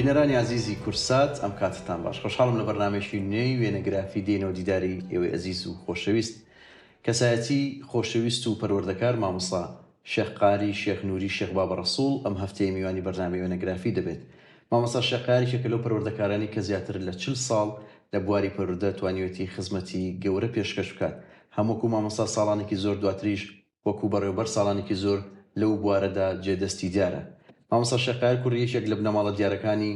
بینەرانی ئازیزی کورسات ئەم کاتتان باش خۆشحاڵم لە بەرنامەیەکی نوێی وێنەگرافی دێینەوە دیداری ئێوەی ئەزیز و خۆشەویست کەسایەتی خۆشەویست و پەروەردەکار مامۆستا شێخ قاری شێخ نوری شێخ بابە ڕەسوڵ ئەم هەفتەیە میوانی بەرنامەی وێنەگرافی دەبێت مامۆستا شێخ قاری یەکێکە لەو پەروەردەکارانەی کە زیاتر لە 40 ساڵ لە بواری پەروەردە توانیوێتی خزمەتی گەورە پێشکەش بکات هەم وەکو مامۆستا ساڵانێکی زۆر دواتریش وەکو بەڕێوبەر ساڵانێکی زۆر لەو بوارەدا جێ دەستی دیارە. مامۆستا شێخ قایەر کوڕی یەکێک لە بنەماڵە دیارەکانی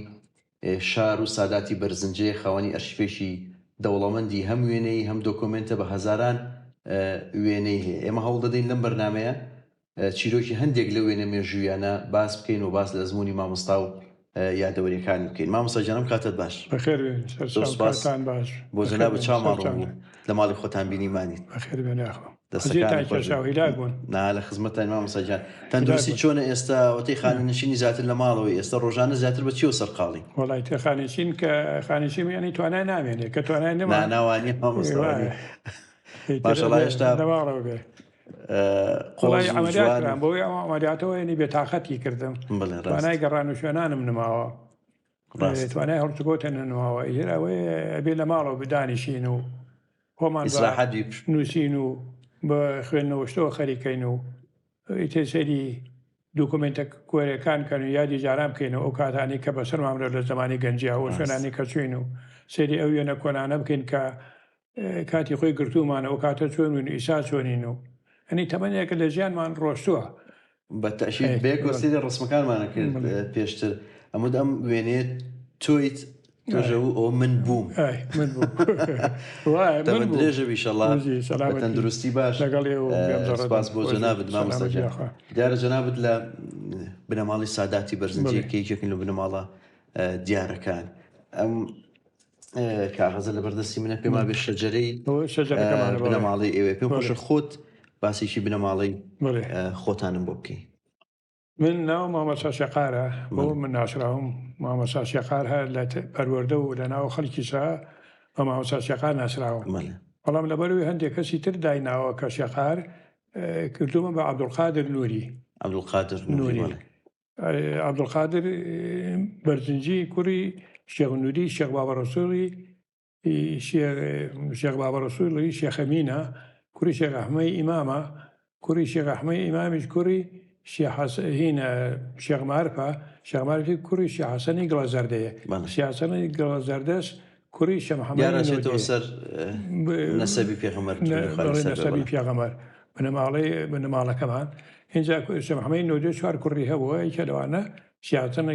شار و ساداتی بەرزنجەیە خاوەنی ئەرشیفێکی دەوڵەمەندی هەم وێنەیی هەم دۆکۆمێنتە بە هەزاران وێنەی هەیە. ئێمە هەوڵ دەدەین لەم بەرنامەیە چیرۆکی هەندێک لەو وێنە مێژوویانە باس بکەین و باس لە ئەزموونی مامۆستا و یادەوەریەکانی بکەین. مامۆستا گیان ئەم کاتەت باش. بەخێر بێن زۆر سەرچاو سوپاس کاتان باش. بۆ بەخێر جەنابت بێن چاومان ڕوون سەرچاو. بوو لە ماڵی خۆتان بینیمانیت. بەخێر بێن یاخوا. دەستەکانت ئەزیەتان خۆش کێشا بێت. و هیلاک بوون. نا لە خزمەتتاین مامۆستا گیان. هیلاک تەندروستی بوون. چۆنە ئێستا؟ وەتەی خانەنشینی زیاتر لە ماڵەوەی ئێستا ڕۆژانە زیاتر بە چیەوە سەرقاڵی؟ وەڵای تێ خانەنشین کە خانەنشین یانی توانای نامێنێ کە توانای نەما نا نا وانیە مامۆستا وایە وانیە. ئیتر ماشەڵا ئەبێ هێشتا لە ماڵەوە بێ. قۆز وەڵای و عەمەلیات جوان و کرام بەوەی ئەو عەمەلیاتەوە یانی بێتاقەتی کردم. بەڵێ ڕاست. توانای گەڕان و شوێنانم نماوە. ڕاست. توانای هەڵچگۆتە نەنواوە ئیتر ئەوەیە ئەبێ لە ماڵەوە بدانیشین و خۆمان بە ئیسراحەت بی. نووسین و بە خوێندنەوە شتەوە خەریکەین و ئیتر سەیری دوکومێنتە کۆرەکان کەن و یادی جاران بکەینەوە ئەو کاتانەی کە بەسەرمان لە زەمانی گەنجیا و ڕاست. شوێنانی کە چوین و سەیری ئەو وێنە کۆنانە بکەین کە کاتی خۆی گرتوومانە ئەو کاتە چۆن بووین و ئیسا چۆنین و ئەنی تەمەنێکە لە ژیانمان ڕۆشتووە. بە تەئکید بەیەکەوە سەیری ڕەسمەکانمان کرد پێشتر ئەموت ئەم وێنەیە تۆیت تۆش ئەو ئەوە من بووم. ئای من بووم. وایە من تەمەن بووم. درێژە بی ئیشەڵا بژی بە سەلامەتی تەندروستی باش لەگەڵ ئێوە بم بێم زەڕەدەم سپاس بۆ خۆش بی جەنابت مامۆستا سەلامەتی گیان. یاخوا. دیارە جەنابت لە بنەماڵەی ساداتی بەرزنجی بەڵێ. کە یەکێکن لە بنەماڵە دیارەکان ئەم کاغەزە لەبەردەستی منە پێم وابێ شەجەرەی بنەماڵەی ئێوەیە پێم خۆشە خۆت باسێکی بنەماڵەی خۆتانم بۆ بکەی. من ناوم مامۆستا شێقارە بۆ من ناسراوم مامۆستا شێقار هەر لە پەروەردە و لە ناو خەڵکیشا بە مامۆستا شێقار ناسراوم بەڵام لەبەرەوەی هەندێک کەسی تر دایناوە کە شێقار کردومە بە عەبدولقادر نوری. عەبدولقادر نوری بەڵێ. عەبدولقادر بەرزنجی کوڕی شێخ نوری شێخ بابە ڕەسوڵی شێخ بابە ڕەسوڵی شێخەمینە کوڕی شێخ ئەحمەی ئیمامە کوڕی شێخ ئەحمەی ئیمامیش کوڕی هینە شێخ مارفە شێخ مارفی کوڕی شێخ حەسەنی گڵەزەردەیە شێخ حەسەنی گڵەزەردەش کوڕی شێخ محەممەدی دیارە ئەچێتەوە سەر نەسەبی پێغەمبەر نەسەبی پێغەمبەر بنەماڵەی بنەماڵەکەمان ئینجا شێخ محەممەدی نۆدێ چوار کوڕی هەبووە یەکێ لەوانە شێخ حەسەن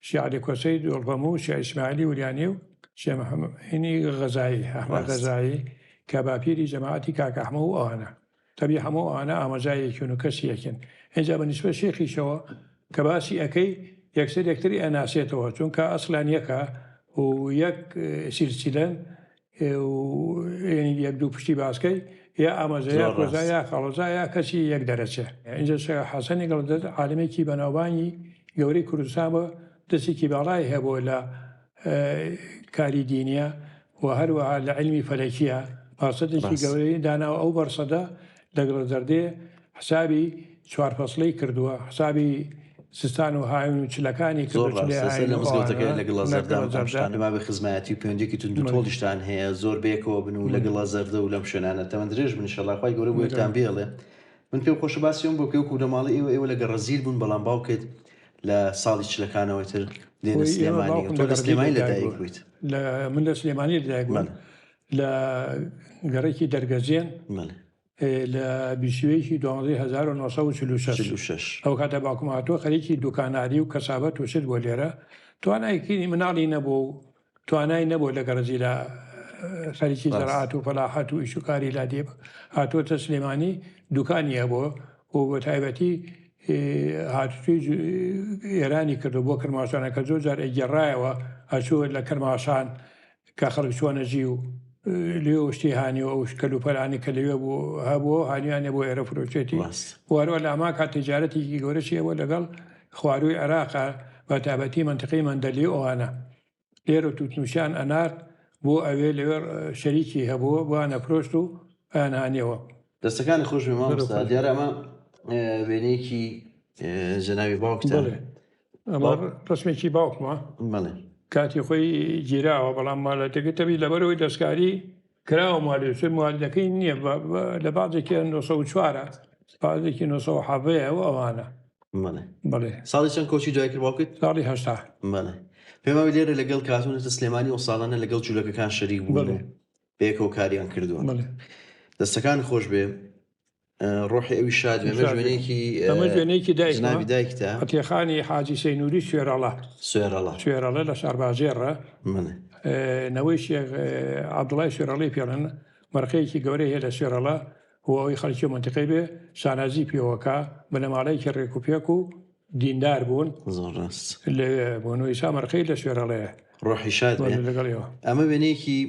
شێخ عەلی کۆسەی دۆڵپەموو شێخ ئیسماعیلی وریانی و شێخ محەممەدی غەزایی ئەحمەد غەزایی کە باپیری جەماعەتی کاک ئەحمە و ئەوانە تەبی هەموو ئەوانە ئامۆزای یەکن و کەسی یەکن ئینجا بە نیسبەت شێخیشەوە کە باسی ئەکەی یەکسەر یەکتری ئەناسێتەوە چونکە ئەسڵیان یەکە و یەک سیلسیلەن یەک دوو پشتی باسکەی یا ئامۆزا یا کۆزا یا خاڵۆزا یا کەسی یەک دەرەچێ. ئینجا شێخ حەسەنی گەڵدەر عالمێکی بەناوبانگی گەورەی کوردستان بوو، دەستێکی باڵای هەبوو لە کاری دینیە و هەروەها لە عیلمی فەلەکیە بەڕسەدێکی گەورەی داناوە، ئەو بەڕسەدە لە گڵەزەردێ حسابی چوار فەسڵی کردووە، حسابی زستان و هاوین و چلەکانی زۆر ڕاستە سەر لە مزگەوتەکەی لە گڵەزەردە ئەم شتانە مابێ خزمایەتی و پەیوەندیەکی توند و تۆڵیشتان هەیە زۆر بەیەکەوە بن و لە گڵەزەردە و لەم شوێنانە تەمەن درێژ بن ئینشەڵا خوای گەورە بۆ یەکتان بێڵێ من پێم خۆشە باسی ئەوم بۆ بکەی وەکو بنەماڵەی ئێوە ئێوە لە گەڕەزیل بوون بەڵام باوکت لە ساڵی چلەکانەوە تر دێنە سلێمانی تۆ لە سلێمانی لەدایک بوویت من لە سلێمانی لەدایک بووم لە گەڕێکی دەرگەزێن لە بیسویەکی دوانزەی 1946 46. ئەو کاتە باوکم هاتووە خەریکی دوکاناری و کەسابەت و شت بووە لێرە توانای مناڵی نەبوو و توانای نەبوو لە گەڕەزیلا خەریکی زەراعەت و فەلاحەت و ئیش و کاری لادێ هاتووەتە سلێمانی دوکانی هەبووە و بە تایبەتی هاتوچۆی ئێرانی کردو بۆ کرماشانە کە زۆر جار ئەگەڕایەوە ئەچوو لە کرماشان کە خەڵک چۆنە ژی و لێ شتی هانی و ئەو کەلوپەلانی کە لەوێ بوو هەبوو هانیانە بۆ ئێرە فرۆشێتی وارەوە لە ئەما کات تجارەتێکی گەورەشی هەبوو لەگەڵ خوارووی عێراقا بە تایبەتی مەنتیقەی مەندەلی ئەوانە لێرە توتنوشیان ئەنارد بۆ ئەوێ لەوێ شەریکی هەبوو بۆیان ئەفرۆشت و ئەیان هانیەوە. دەستەکانی خۆش بێ مامۆستا دیارە ئەمە وێنەیەکی جەنابی باوکتە. ئەمە ڕسمێکی باوکمە بەڵێ کاتی خۆی گیراوە بەڵام مالەتەکە تەبی لەبەرەوەی دەستکاری کراوە مالیسێ مالەکەی نییە لە بازێکی 1940 بازێکی 1970 و ئەوانە بەڵێ بەڵێ ساڵی چەند کۆچی دوای کرد باوکت ساڵی 80 بەڵێ پێم وابێ لێرە لەگەڵ کاتونەتە سلێمانی ئەو ساڵانە لەگەڵ جوولەکەکان شەریک بوون بەڵێ. و بەیەکەوە کاریان کردووە بەڵێ دەستەکان خۆش بێ ڕۆحی ئەوی شاد بێ. ئەمەش شاد بێ. وێنەیەکی ئەمەش وێنەیەکی دایکمە. جنابی دایکتە عەتیەخانی حاجی سەینوری سوێرەڵە. سوێرەڵە. سوێرەڵە لە شارباژێڕە. بەڵێ. نەوەی شێخ عەبدوڵای سوێرەڵەی پێڵێن. مەرقەیەکی گەورەی هەیە لە سوێرەڵە و ئەوەی خەڵکی مەنتیقەی بێ شانازی پێوەکا. بنەماڵەیەکی ڕێک و پێک و دیندار بوون. زۆر ڕاست. لەوێ بوون و ئیسا مەرقەی لە سوێرەڵەیە. ڕۆحی شاد بێ. بەڵێ لەگەڵ ئێوە. ئەمە وێنەیەکی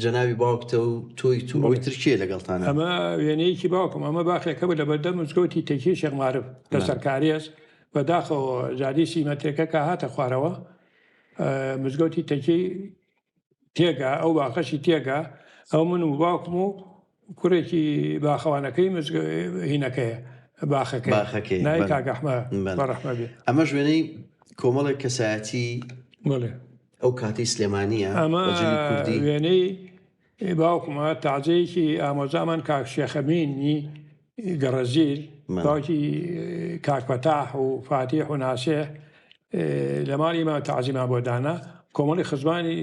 جەنابی باوکتە و تۆی تو ئەوی تر کێ لەگەڵتانە؟ ئەمە وێنەیەکی باوکم، ئەمە باخێکە بوو لە بەردەم مزگەوتی تەکیەی شێخ مارف لە سەرکارێز. بەداخەوە جادەی 30 مەترەکە کە هاتە خوارەوە مزگەوتی تەکیەی تێگا، ئەو باخەشی تێگا. ئەو من و باوکم و کوڕێکی باخەوانەکەی هینەکەیە باخەکەی باخەکەی ناوی کاک ئەحمە بەڕەحمە بێ. ئەمەش وێنەی کۆمەڵێک کەسایەتی بەڵێ ئەو کاتەی سلێمانییە ئەمە بە جلی کوردی. وێنەی باوکمە، تازەیەکی ئامۆزامان کاک شێخەمینی گەڕەزیل، باوکی کاک فەتاح و فاتیح و ناسێح لە ماڵی ئێمە تازیمان بۆ دانا. کۆمەڵی خزمانی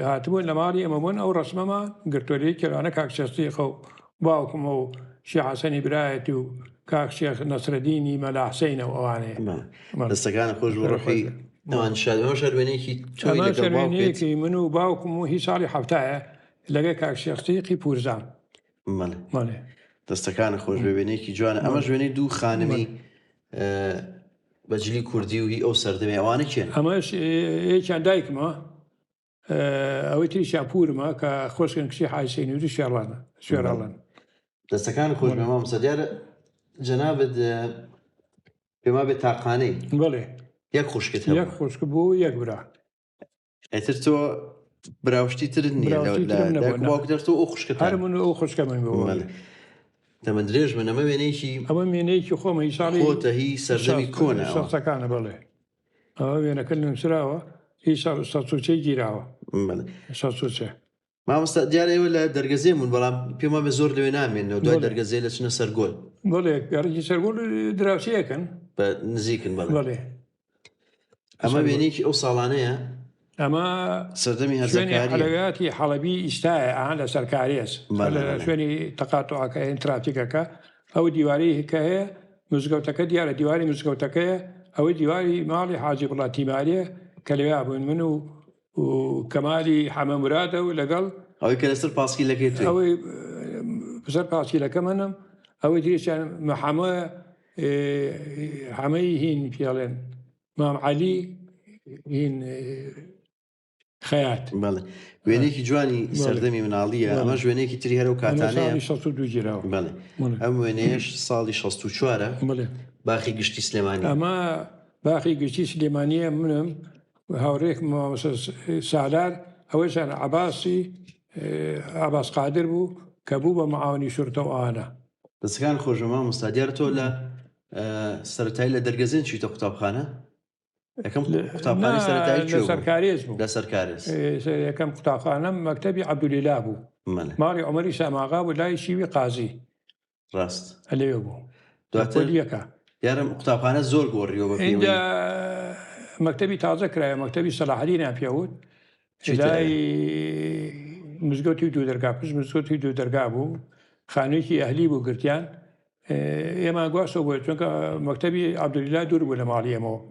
هاتبوون لە ماڵی ئێمە بوون، ئەو ڕەسمەمان گرتووە لە یەکێ لەوانە کاک شێخ سیخە و باوکمە و شێخ حەسەنی برایەتی و کاک شێخ نەسرەدینی مەلا حسینە و ئەوانەیە. دەستەکانت خۆش بوو ڕۆحی ئەوان شاد. ئەمەش هەر وێنەیەکی تۆی ئەمەش لەگەڵ هەر باوکت. وێنەیەکی من و باوکم و هی ساڵی حەفتایە لەگەڵ کاک شێخ سیقی پوورزام. بەڵێ. بەڵێ. دەستەکانت خۆش بێ، وێنەیەکی جوانە. ئەمەش وێنەی دوو خانمی بە جلی کوردی و هی ئەو سەردەمی، ئەوانە کێن؟ ئەمەش یەکیان دایکمە، ئەوەی تریشیان پوورمە کە خۆشکن کچی حاجی سەینوری شێڕانە، شێڕاڵن. دەستەکان خۆش بێ مامۆستا. دیارە جەنابت پێم وابێ تاقانەی. بەڵێ. یەک خوشکت هەبوو؟ یەک خوشک بوو، یەک برا. ئیتر تۆ براوشتی ترت نییە؟ براوشتی ترم نەبوو، دایک و باوکت هەر تۆ ئەو خوشکت هەر من و ئەو خوشکە من بوو. بەڵێ. تەمەن درێژ بن. ئەمە وێنەیەکی ئەمە وێنەیەکی خۆمە، هی ساڵی خۆتە، هی سەردەمی کۆنە ئەوە. شەستەکانە، بەڵێ. ئەوە وێنەکە نووسراوە، هی 63 گیراوە. بەڵێ. 63. مامۆستا دیارە ئێوە لە دەرگەزێ بوون، بەڵام پێم وابێ زۆر لەوێ نامێنەوە، دوای دەرگەزێ لە چنە سەرگۆل. بەڵێ، گەڕەکی سەرگۆل دراوسێیەکن. بە نزیکن، بەڵێ. بەڵێ. ئەمە وێنەیەکی ئەو ساڵانەیە؟ ئەمە سەردەمی شوێنی هەرزەکارییە. حەلەویاتی حەڵەبی ئیستایە، ئەها لە سەرکارێز. بەڵێ، لە بەڵێ. شوێنی تەقاتوعەکە، هێن ترافیکەکە، ئەو دیوارەی کە هەیە مزگەوتەکە دیارە، دیواری مزگەوتەکەیە، ئەوەی دیواری ماڵی حاجی بڵا تیماریە کە لەوێ بوون من و کەمالی حەمە مرادە و لەگەڵ ئەوەی کە لەسەر پاسکیلەکەی توی. ئەوەی لەسەر پاسکیلەکە منم، ئەوەی تریشیان محەمە حەمەی هین پێڵێن مام عەلی هین خەیات. بەڵێ، وێنەیەکی جوانی سەردەمی مناڵییە. ئەمەش وێنەیەکی تری هەر ئەو کاتانەیە. ساڵی 62 گیراوە. بەڵێ، ئەم وێنەیەش ساڵی 64ە. بەڵێ. باخی گشتی سلێمانی. ئەمە باخی گشتی سلێمانییە. منم هاوڕێکم مامۆستا سالار، ئەوەشیان عەباسی عەباس قادر بوو کە بوو بە معاونی شورتە و ئەوانە. دەستەکان خۆش بێ مامۆستا. دیارە تۆ لە سەرەتایی لە دەرگەزێن چوویتە قوتابخانە؟ یەکەم قوتابخانەی سەرەتایی کوێ لە بوو؟ سەرکارێز بوو. لە سەرکارێز. یەکەم قوتابخانەم مەکتەبی عەبدولیلا بوو. بەڵێ. ماڵی عومەری ساماغا بوو لای شیوی قازی. ڕاست. لەوێ بوو. دواتر پۆلیەکە. دیارە قوتابخانە زۆر گۆڕیەوە بە پێوەی. ئینجا مەکتەبی تازە کرایە، مەکتەبی سەلاحەدینیان پێوت. چیتە؟ لای مزگەوتی دوو دەرگا، پشت مزگەوتی دوو دەرگا بوو، خانوویەکی ئەهلی بوو گرتیان. ئێمە گواستەوە بۆ چونکە مەکتەبی عەبدولیلا دوور بوو لە ماڵی ئێمەوە.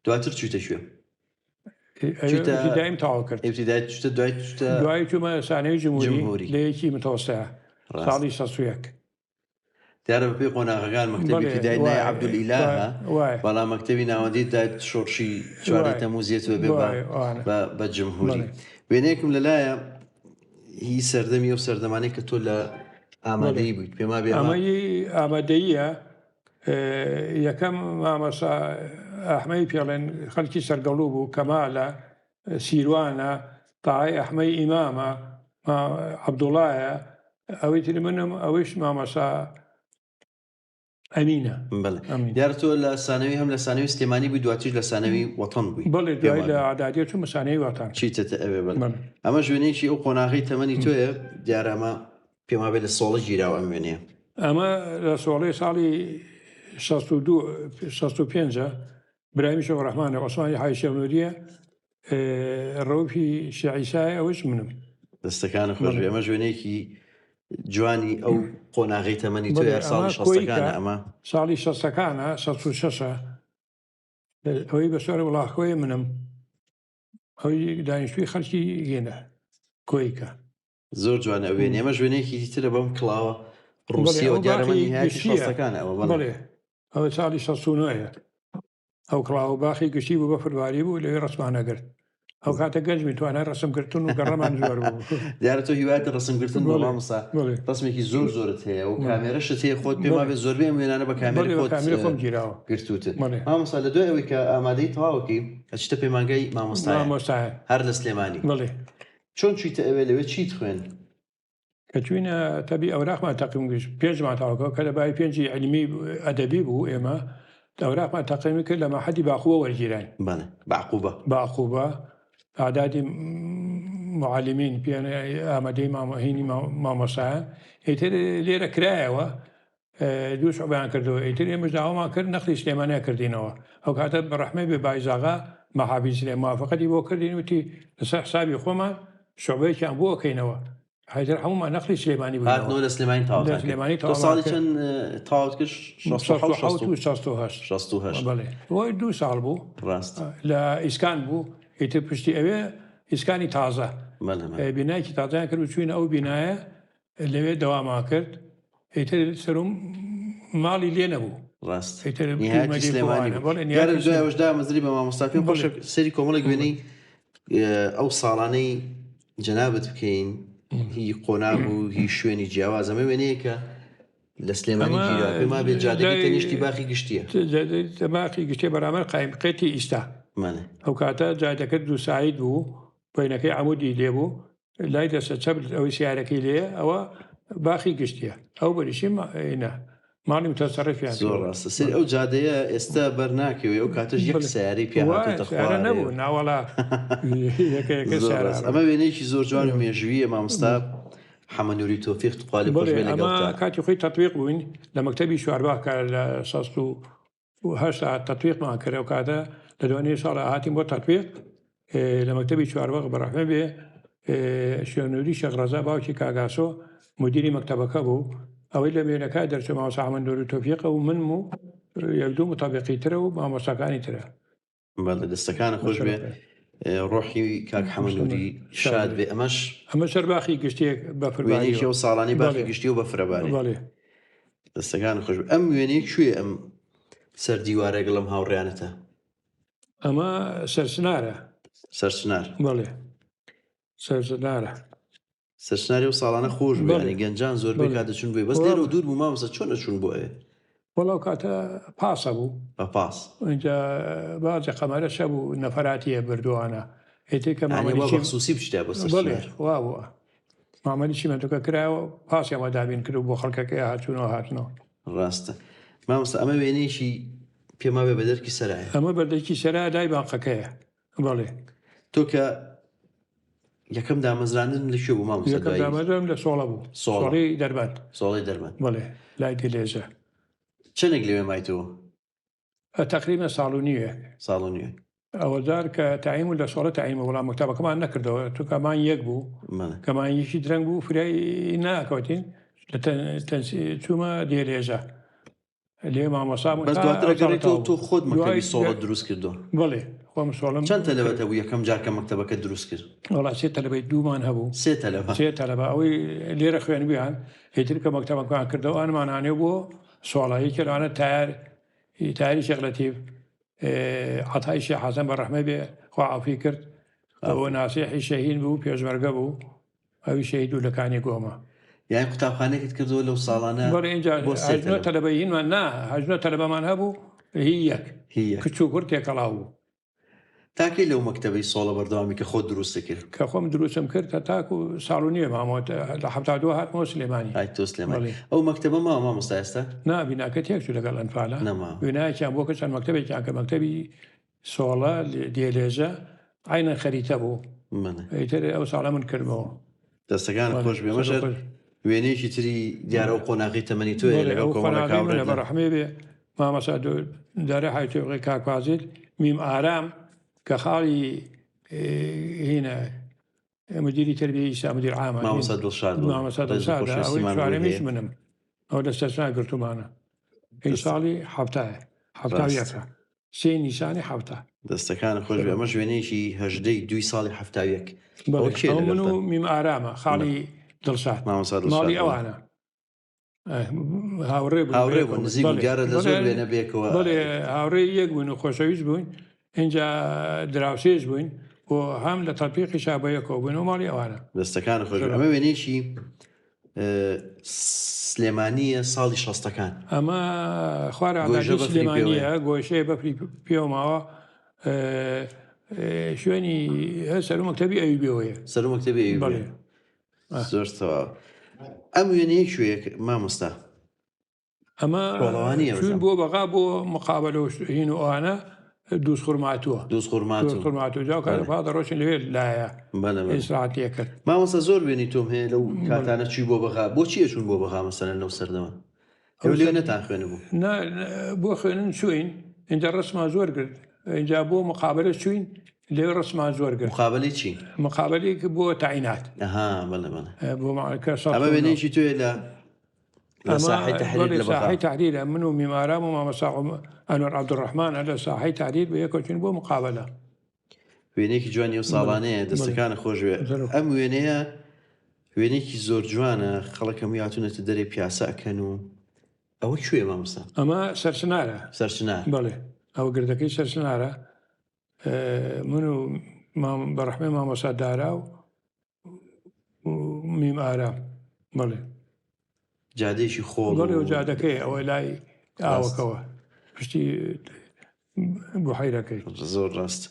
دواتر چوویتە کوێ؟ چوویتە ئیبتیدایم تەواو کرد. ئیبتیدای چوویتە دوای چوویتە دوای چوومە سانەوی جمهوری جمهوری. لە یەکی متەوەستەیە ڕاست. ساڵی 61. دیارە بەپێی قۆناغەکان مەکتەبی بەڵێ، ئیبتیدای نای وایە، عەبدولئیلاهە، وایە. بەڵام مەکتەبی ناوەندی دایت شۆڕشی چواردەی وایە. تەمووزیەت بەبێ وایە، وانە. بە جمهوری. بەڵێ. وێنەیەکم لەلایە هی سەردەمی ئەو سەردەمانەی کە تۆ لە ئامادەیی بوویت، پێم وابێ ئەمە ئەمە ئامادەییە. یەکەم مامۆستا ئەحمەی پێڵێن خەڵکی سەرگەڵوو بوو، کەمالە، سیروانە، تاهای ئەحمەی ئیمامە، عەبدوڵایە، ئەوەی تر منم، ئەوەیش مامۆستا ئەمینە. بەڵێ دیارە تۆ لە سانەوی هەم لە سانەوی سلێمانی بووی دواتریش لە سانەوی وەتەن بووی. بەڵێ دوای لە ئادادیە چوومە سانەوی وەتەن. چیتە ئەوێ بەڵێ. ئەمەش وێنەیەکی ئەو قۆناغەی تەمەنی تۆیە دیارە ئەمە پێم وابێ لە سۆڵە گیراوە ئەم وێنەیە. ئەمە لە سۆڵەی ساڵی 62 65 برایم شێخ ڕەحمانە عوسمانی حاجی شێخ نوریە ڕەوفی شێخ عیسایە ئەوەش منم. دەستەکانت خۆش بێ ئەمەش وێنەیەکی جوانی ئەو قۆناغەی تەمەنی تۆیە ساڵی شەستەکانە ئەمە. ساڵی شەستەکانە شەست و شەشە ئەوەی بەسەر وڵاخۆیە منم ئەوی دانیشتوی خەڵکی گێنە کۆیکە. زۆر جوانە ئەو وێنەیە ئەمەش وێنەیەکی ترە بەم کڵاوە ڕووسیەوە دیارە ئەمە نیهایەتی شەستەکانە ئەوە بەڵێ ئەوە ساڵی شەست و نۆیە ئەو کڵاوە باخی گشتی بوو بەفر باری بوو لەوێ ڕەسمان ئەگرت ئەو کاتە گەنج بووین توانای ڕەسم گرتن و گەڕەمان زۆر بوو. دیارە تۆ هیوایەتە ڕەسم گرتن بووە مامۆستا ڕەسمێکی زۆر زۆرت هەیە و کامێرەشت هەیە خۆت پێم وابێ زۆربەی ئەم وێنانە بە کامێرەی خۆت خۆم گیراوە گرتووتن مامۆستا لە دوای ئەوەی کە ئامادەی تەواوەکەی ئەچیتە پەیمانگای مامۆستایان مامۆستایان هەر لە سلێمانی بەڵێ چۆن چوویتە ئەوێ لەوێ چیت خوێند؟ کە چوینە تەبی ئەوراقمان تەقیم گشت پێنجمان تاوکەوە کە لە بای پێنجی علمی ئەدەبی بوو ئێمە ئەوراقمان تەقیمی کرد لە مەحەدی باقوبە وەرگیراین. بەڵێ باقوبە. باقوبە ئادادی معلمین پێ ئامادەی مامۆهینی مامۆستایان ئیتر لێرە کرایەوە دوو شعبەیان کردەوە ئیتر ئێمەش داوامان کرد نەقلی سلێمانیان کردینەوە ئەو کاتە بە ڕەحمەی بێ بایزاغا مەحافی سلێ موافقەتی بۆ کردین وتی لەسەر حسابی خۆمان شعبەیەکیان بۆ ئەکەینەوە حیتر هەموومان نەقلی سلێمانی بووینەوە هاتنەوە لە سلێمانی تەواوتان لە سلێمانی کرد تۆ تەواومان ساڵی کرد چەند تەواوت کرد 67 و 68 68 بەڵێ وەی دوو ساڵ بوو ڕاست لە ئیسکان بوو ئیتر پشتی ئەوێ ئیسکانی تازە بەڵێ بەڵێ بینایەکی تازەیان کرد و چووینە ئەو بینایە لەوێ دەوامان کرد ئیتر سەروم ماڵی لێ نەبوو. ڕاست ئیتر نیهایەتی مەدی سلێمانی بۆ بوو. بەڵێ دیارە نیهایەتی دوای ئەوەش دامەزری بە مامۆستا پێم خۆشە سەیری کۆمەڵێک وێنەی ئەو ساڵانەی جەنابت بکەین هی قۆناغ و هی شوێنی جیاواز ئەمە وێنەیەکە لە سلێمانی ئەمە گیرا پێم وابێ جادەکەی لای تەنیشتی باخی گشتییە. باخی گشتیە بەرامبەر قایمقێتی ئیستا. بەڵێ. ئەو کاتە جادەکە دوو ساید بوو پۆینەکەی عەمودی لێ بوو لای دەستە چەپ ئەوەی سیارەکەی لێیە ئەوە باخی گشتیە ئەو بەریشی نا ماڵی متەسەڕفیان زۆر ڕاستە سەیر ئەو جادەیە ئێستا بەر ناکەوێ ئەو کاتەش یەک سیارەی پیا هاتۆتە خوارێ نەبوو ناوەڵا زۆر ڕاست ئەمە وێنەیەکی زۆر جوان و مێژوویە مامۆستا حەمە نوری تۆفیق تخوا لێ خۆش بێ لەگەڵتا کاتی خۆی تەتبیق بووین لە مەکتەبی شوارباخ کە لە 68 تەتبیقمان کرد ئەو کاتە لە دوانی ساڵە هاتین بۆ تەتبیق لە مەکتەبی چواربەغ بەڕەحمە بێ شێنوری شێخ ڕەزا باوکی کاگاسۆ مدیری مەکتەبەکە بوو ئەوەی لە وێنەکە دەرچوو مامۆستا حەمەد نوری تۆفیقە و منم و یەک دوو متابقی ترە و مامۆستاکانی ترە. بەڵێ دەستەکانت خۆش بێ ڕۆحی کاک حەمە نوری شاد بێ ئەمەش ئەمە سەر باخی گشتیەک بەفرباری وێنەیەکی ئەو ساڵانەی باخی گشتی و بەفرەباری بەڵێ دەستەکانت خۆش بێ ئەم وێنەیە کوێ ئەم سەر دیوارە گەڵم هاوڕێیانەتە ئەمە سەرچنارە. سەرچنار. بەڵێ سەرچنارە. سەرچناری ئەو ساڵانە خۆش بوو یانی گەنجان زۆربەی کات دەچوون بۆی بەس لێرەوە دوور بوو مامۆستا چۆن ئەچوون بۆ ئەوێ؟ وەڵا ئەو کاتە پاسە بوو. بە پاس. ئینجا بازێ قەمەرەش هەبوو نەفەراتی ئەبردوانە ئیتر کە یانی وا مامەلی بە خسووسی بچیتە بۆ بەڵێ سەرچنار. وا بوو مامەلی چیمەنتۆکە کرایەوە پاسیان بۆ دابین کرد بۆ خەڵکەکەی هاتوونەوە هاتنەوە. ڕاستە مامۆستا ئەمە وێنەیەکی پێم وابێ بە دەرکی سەرایە. ئەمە بە دەرکی سەرا لای بانقەکەیە بەڵێ. تۆ کە یەکەم دامەزراندن لە کوێ بوو مامۆستا یەکەم دوایی؟ دامەزرام لە سۆڵە بوو. سۆڵە. سۆڵەی دەربەند. سۆڵەی دەربەند. بەڵێ لای دلێژە. چەندێک لەوێ مایتەوە؟ تەقریبەن ساڵ و نیوێک. ساڵ و نیوێک. ئەوەجار کە تەعین بوو لە سۆڵە تەعین بوو بەڵام مەکتەبەکەمان نەکردەوە چونکە مانگ یەک بوو کە مانگ یەکی درەنگ بوو فریای ناکەوتین لە چوومە دێلێژە لێ مامۆسا بوون بەس تا دواتر ئەو ساڵە ئەگەڕێیتەوە تەواو تۆ بوو. خۆت مەکتەبی دوای سۆڵەت دروست کردووە بەڵێ خۆم سۆڵم چەند تەلەبەت کرد. هەبوو یەکەم جار کە مەکتەبەکەت دروست کرد؟ وەڵا سێ تەلەبەی دوومان هەبوو. سێ تەلەبە. سێ تەلەبە ئەوەی لێرە خوێندبوویان ئیتر کە مەکتەبەکەمان کردەوە ئەوانمان هانێ بۆ سۆڵە یەکێ لەوانە تایار تایاری شێخ لەتیف عەتای شێخ حەسەن بە ڕەحمە بێ خوا عەفوی کرد ئەوە ناسیحی شەهید بوو پێشمەرگە بوو ئەوی شەهید و لە کانی گۆمە. یانی قوتابخانەیەکت کردەوە لەو ساڵانە بەڵێ ئینجا بۆ سێ هەژنۆ تەلەبە. تەلەبەی هینمان نا هەژنۆ تەلەبەمان هەبوو هی یەک هی یەک. کچ و کوڕ تێکەڵاو بوو. تا کەی لەو مەکتەبەی سۆڵە بەردەوامی کە خۆت دروستت کرد؟ کە خۆم دروستم کرد هەتاکو ساڵ و نیوێ مامەوە، لە 72 هاتمەوە سلێمانی. هاتیتەوە سلێمانی. بەڵێ. ئەو مەکتەبە ماوە مامۆستا ئێستا؟ نا، بیناکە تێکچوو لەگەڵ ئەنفالە. نەماوە. وێنایەکیان بۆ کرد، چەند مەکتەبێکیان کرد، مەکتەبی سۆڵە، دێلێژە، عەینەن خەریتە بوو. بەڵێ. ئیتر ئەو ساڵە من کردمەوە. دەستەکانت بەڵێ، خۆش بێ. ئەمەش سەر خۆش. وێنەیەکی تری دیارە ئەو قۆناغی تەمەنی تۆیە بەڵێ، لەگەڵ ئەو کۆمەڵێک قۆناغی منە، هاوڕێتدا. بە ڕەحمێ بێ مامۆستا دارە حاجی تۆفیقی کاک فازیل، میم ئارام کە خاڵی هینە مدیری تربیەی ئیسا مدیر عامە مامۆستا دڵشاد بڵێ. مامۆستا ڕێز و دڵشادە، ئەوەی خۆشەویستیمان بۆی چوارەمیش هەیە. منم، ئەو لە سەرچنا گرتوومانە. هی ساڵی حەفتایە، حەفتا و ڕاست. یەکە، سێ نیسانی حەفتا. دەستەکانت خۆش بێ. ئەمەش وێنەیەکی هەژدەی دووی ساڵی 71. بەڵێ، ئەوە کێ ئەو من و لەگەڵتە؟ میم ئارامە، خاڵی دڵشاد. مامۆستا دڵشاد ماڵی بڵێ. ئەوانە. هاوڕێ بوون هاوڕێ بوون بەیەکەوە. نزیک بوون بەڵێ، دیارە لە بەڵێ، زۆر وێنە بێکەوە. بەڵێ، هاوڕێ یەک بوون و خۆشەویست بووین، ئینجا دراوسێش بووین و هەم لە تەطبیقیشا بە یەکەوە بووین و ماڵی ئەوانە. دەستەکانت خۆش بێ. ئەمە وێنەیەکی سلێمانییە ساڵی شەستەکان. ئەمە خوار گۆیژە ئادادی بەفری سلێمانییە، پێوەیە. گۆشەیە بەفری پێوە ماوە. شوێنی سەرو مەکتەبی ئەیوبیەوەیە. سەرو مەکتەبی ئەیوبیە. بەڵێ. زۆر تەواو. ئەم وێنەیە کوێیە مامۆستا؟ ئەمە چۆڵەوانییە چوون بەزەم. بۆ بەغا بۆ مقابلە و هین و ئەوانە دووز خورماتووە. دووز خورماتوو. دووز خورماتوو. جا کاتێ بەڵێ. پا دەڕۆشتین لەوێ لایە. بەڵێ، بەڵێ. ئیسراحەت لێ کرد. مامۆستا زۆر وێنەی تۆم هەیە لەو کاتانە چووی بۆ بەغا. بۆچی ئەچوون بۆ بەغا مەسەلەن لەو سەردەمە؟ ئێوە لێ نەتان خوێنبوو؟ نا، بۆ خوێنن چووین، ئینجا ڕسمان زۆر کرد. ئینجا بۆ مقابلە چووین، لەوێ ڕسمان زۆر کرد. مقابلەی چی؟ مقابلەیەک بۆ تاینات. ئەها، بەڵێ، بەڵێ. بۆ کە شەست ئەمە و نۆ. وێنەیەکی تۆیە لە لە ئەمە ساحەی تەحریر بەڵێ لە بەغا. ساحەی تەحریرە، من و میمارام و مامۆستا ئەنوەر عەبدولڕەحمانە لە ساحەی تەحریر بە یەکەوە چووین بۆ مقابلە. وێنەیەکی جوانی ئەو ساڵانەیە، دەستەکانت خۆش بێ. ئەم وێنەیە وێنەیەکی زۆر جوانە، خەڵک هەمووی هاتوونەتە دەرێ پیاسە ئەکەن و ئەوە کوێیە مامۆستا؟ ئەمە سەرچنارە. سەرچنار. بەڵێ، ئەوە گردەکەی سەرچنارە. من و بە ڕەحمەی مامۆستا دارا و میم ئارام. بەڵێ. جادەیەکی خۆڵ بەڵێ، و جادەکەی ئەوە لای ئاوەکەوە پشتی بوحەیرەکەی. زۆر ڕاست.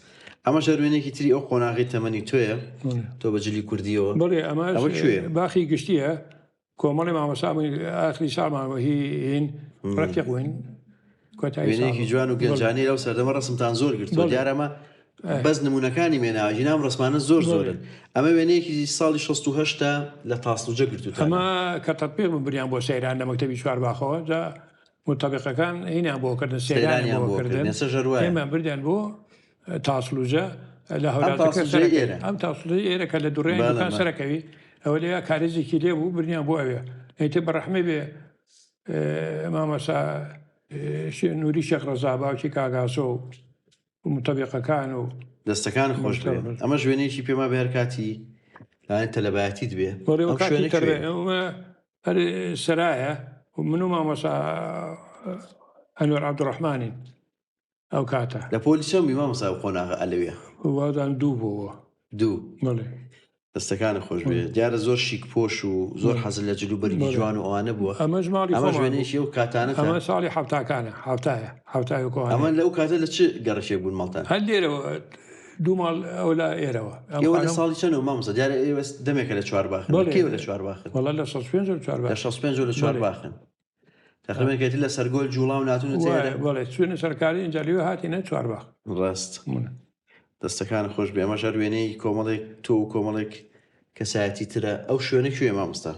ئەمەش هەر وێنەیەکی تری ئەو قۆناغی تەمەنی تۆیە، تۆ بە جلی کوردیەوە. بەڵێ، ئەمە ئەوە کوێیە؟ باخی گشتییە. کۆمەڵی مامۆستا بووین، ئاخری ساڵمان بوو، هی هین ڕەفیق بووین. کۆتایی ساڵ وێنەیەکی بوو. جوان و گەنجانەی لەو سەردەمە ڕەسمتان زۆر گرتووە. بەڵێ. دیارە ئەمە بەس نمونەکانی مێناوە، ژینام ڕەسمانە زۆر زۆرن. ئەمە وێنەیەکی ساڵی 68 لە تاسڵوجە گرتووتانە. ئەمە کە تەطبیق بوو بریان بۆ سەیران لە مەکتەبی چوارباخەوە، جا متطبیقەکان هینیان بۆ کردن، سەیرانیان بۆ کردن. ئێستا ژەر وایە. ئێمە بردیان بۆ تاسڵوجە لە ئەم هەورازەکە تاسڵوجەی سەرەکەوی. ئێرە. ئەم تاسڵوجەی ئێرە کە لە دوڕێن بەڵێ، دوکان بەڵێ. سەرەکەوی، ئەوە لێ کارێزێکی لێ بوو، بردیان بۆ ئەوێ. ئیتر بە ڕەحمەی بێ مامۆستا نوری شێخ ڕەزا باوکی کاگاسۆ و متطبیقەکان و دەستەکان خۆش بێ. ئەمەش وێنەیەکی پێما بێ هەر کاتی لایەن تەلەبایەتیت بێ. بەڵێ، ئەم کاتی شوێنە تەلەبە- کوێیە؟ ئەمە هەر سەرایە و من و مامۆستا ئەنوەر عەبدولڕەحمانین ئەو کاتە. لە پۆلی چەند بووی مامۆستا ئەو قۆناغە ئەلەویە؟ وادان دوو بووە. دوو. بەڵێ. دەستەکانت خۆش بێ. دیارە زۆر شیک پۆش و زۆر حەزت لە جل و بەرگی جوان و ئەوانە بووە. ئەمەش ماڵی ئەمەش خۆمان بوو. وێنەیەکی ئەو کاتانەتە. ئەمە ساڵی حەفتاکانە، حەفتایە، حەفتای و کۆهانەیە. ئەمە لەو کاتە لە چ گەڕەکێک بوون ماڵتان؟ هەر لێرەوە دوو ماڵ ئەو لا ئێرەوە. ئەم ئێوە لە خانم- ساڵی چەندەوە مامۆستا؟ دیارە ئێوە دەمێکە لە چوارباخن. بەڵێ. کێوە لە چوارباخن؟ وەڵا لە 65 لە چوارباخ. لە 65 لە چوارباخن. تقریبا کەیتر لە سەرگۆل جوڵاو ناتوونە وایە، تێرە. بەڵێ، چوونە سەرکاری ئینجا لەوێ هاتینە چوارباخ. ڕاست. منە. دەستەکان خۆش بێ. ئەمەش هەر وێنەی کۆمەڵێک تۆ و کۆمەڵێک کەسایەتی ترە. ئەو شوێنە کوێیە مامۆستا؟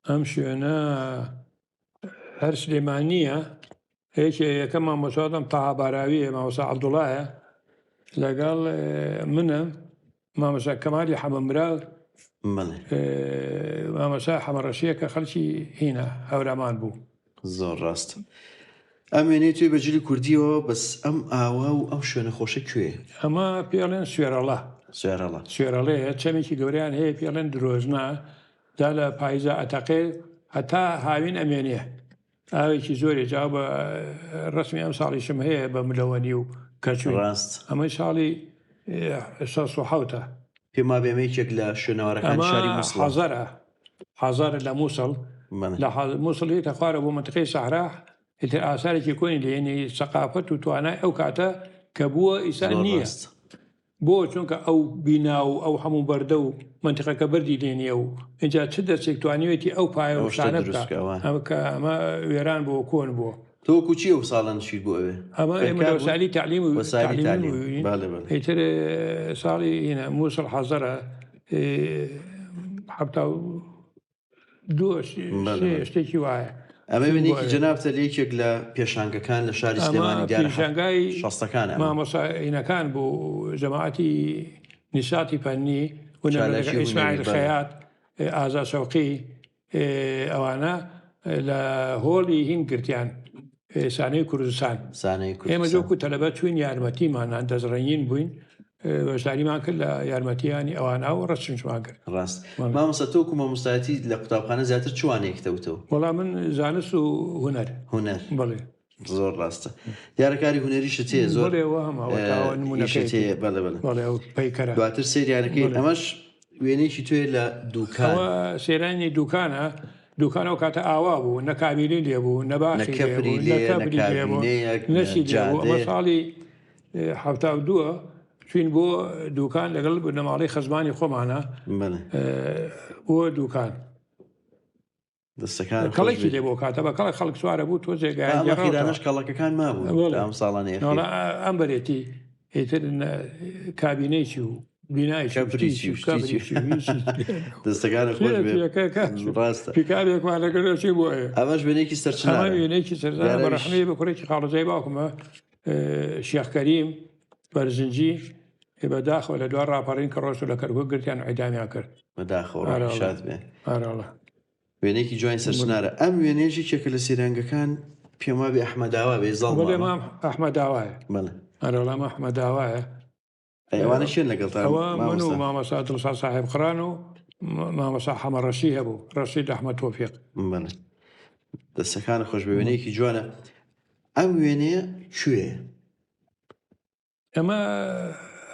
ئەم شوێنە هەر سلێمانییە. یەکێ یەکەم مامۆستا دەم تەها باراویە، مامۆستا عەبدوڵایە، لەگەڵ منە مامۆستا کەمالی حەمەمراد، بەڵێ. مامۆستا حەمەڕەشیە کە خەڵکی هینە هەورامان بوو. زۆر ڕاست. ئەم وێنەی توی بە جلی کوردیەوە، بەس ئەم ئاوا و ئەم شوێنە خۆشە کوێیە؟ ئەمە پێڵێن سوێرەڵە. سوێرەڵە. سوێرەڵەیە، چەمێکی گەورەیان هەیە پێڵێن درۆژنا، دا لە پاییزا ئەتەقێ هەتا هاوین ئەمێنێ. ئاوێکی زۆری جا بە ڕسمی ئەم ساڵیشم هەیە بە ملەوەنی و کەچووی. ڕاست. ئەمەی ساڵی 67. پێم وابێ ئەمە یەکێک لە شوێنەوارەکانی ئەمە شاری مووسڵە. حەزەرە، حەزەرە لە مووسڵ. بەڵێ. لە مووسڵ یێتە خوارە بۆ منطقەی سەحرا، ئیتر ئاسارێکی کۆنی لێ، یعنی سەقافەت و توانای ئەو کاتە کە بووە ئیسا زۆر نییە. ڕاست. بۆ؟ چونکە ئەو بینا و ئەو هەموو بەردە و مەنتیقەکە بەردی لێ نییە و ئینجا چ دەستێک توانیوێتی ئەو پایە و ئەو شتە شتانە دروست بکا بکا، وایە. ئەمە کە ئەمە وێران بووە کۆن بووە. تۆ وەکوو چی ئەو ساڵە نشیت بۆ ئەوێ؟ ئەمە ئێمە لە خوێندکار بووی؟ وەسائلی تەعلیم و وەسائلی تەعلیمی تەعلیم. بووین. بەڵێ بەڵێ. ئیتر ساڵی هینە مووسڵ حەزەرە 72 بەڵێ سێ بەڵێ. شتێکی وایە. ئەمە چووین بۆ وێنەیەکی ئەوێ. جەنابتە لە یەکێک لە پێشانگەکان لە شاری ئەمە سلێمانی دیارە پیشانگای شەستەکانە ئەمە. مامۆستا ئینەکان بوو جەماعەتی نیساتی فەنی هونەرمەندەکە چالاکی هونەری ئیسماعیل بەڵێ. خەیات ئازا شەوقی ئەوانە لە هۆڵی هین گرتیان سانەی کوردستان. سانەی ئێمە کوردستان. جۆکو تەلەبە چوین یارمەتیمانان دەستڕەنگین بووین بەشداریمان کرد لە یارمەتیانی ئەوانە و ڕەسمیشمان کرد. ڕاست. بەڵێ. مامۆستا تۆ وەکو مامۆستایەتی لە قوتابخانە زیاتر چ وانەیەکت ئەوتەوە؟ وەڵا من زانست و هونەر. هونەر. بەڵێ. زۆر ڕاستە. دیارە کاری هونەریشت هەیە زۆر بەڵێ وە هەم ئەوە تا ئەوە ئیشت نموونەکەیەتی. هەیە. بەڵێ بەڵێ. بەڵێ ئەو پەیکەرە. دواتر سەیریانەکەی بەڵێ. ئەمەش وێنەیەکی تۆیە لە دووکان. ئەوە سەیرانی دووکانە. دووکان ئەو کاتە ئاوا بوو، نە کابینەی لێ بوو، نە نە باخی لێ کەپری بوو، نە لێیە، نە کەپری لێ بوو، کابینەیەک، نە نەشی لێ بوو. ئەمە جادەیە. ساڵی 72 چوین بۆ دووکان لەگەڵ بنەماڵەی خزمانی خۆمانە بەڵێ. بۆ دووکان. دەستەکان خۆش کەڵێکی بێت. لێ بۆ کاتە بە کەڵک خەڵک سوارە بوو تۆزێک ئەم گەڕاوتەوە. ئەخیرانەش کەڵەکەکان مابوون بەڵێ. تا ئەم ساڵانەی ئەخیر. وەڵا ئەم بەرێتی ئیتر کابینەیەکی و بینایەکی و کەپری شتیکی چی و و شتی کەپری چی. چی و هیچی. دەستەکانت خۆش بێ. شتێکە کاک. ڕاستە. پیکابێکمان لەگەڵ چی بۆ ئەوێ. ئەمەش وێنەیەکی ئەمە سەرچنارە. وێنەیەکی سەرچنارە دیارە بە ئەویش ڕەحمەی بە کوڕێکی خاڵەجای باوکمە شێخ کەریم بەرزنجی بەداخەوە لە دوای ڕاپەڕین کە ڕۆشت لە کەرکوک گرتیان و عیدامیان کرد. بەداخەوە ڕۆحی ئارەڵا. شاد بێ. ئارەڵا. وێنەیەکی جوانی سەرچنارە. ئەم وێنەیەش یەکێکە لە سەیرانگەکان پێم وابێ ئەحمەداوا بێ بەڵێ زەڵمە. مام ئەحمەداوایە. بەڵێ. ئارەڵا مام ئەحمەداوایە. ئەی ئەوانە کێن لەگەڵتان ئەوە من و مامۆستا؟ مامۆستا دڵشاد ساحێب قڕان و مامۆستا حەمە ڕەشی هەبوو، ڕەشید ئەحمەد تۆفیق. بەڵێ. دەستەکانت خۆش بێ. وێنەیەکی جوانە. ئەم وێنەیە کوێیە؟ ئەمە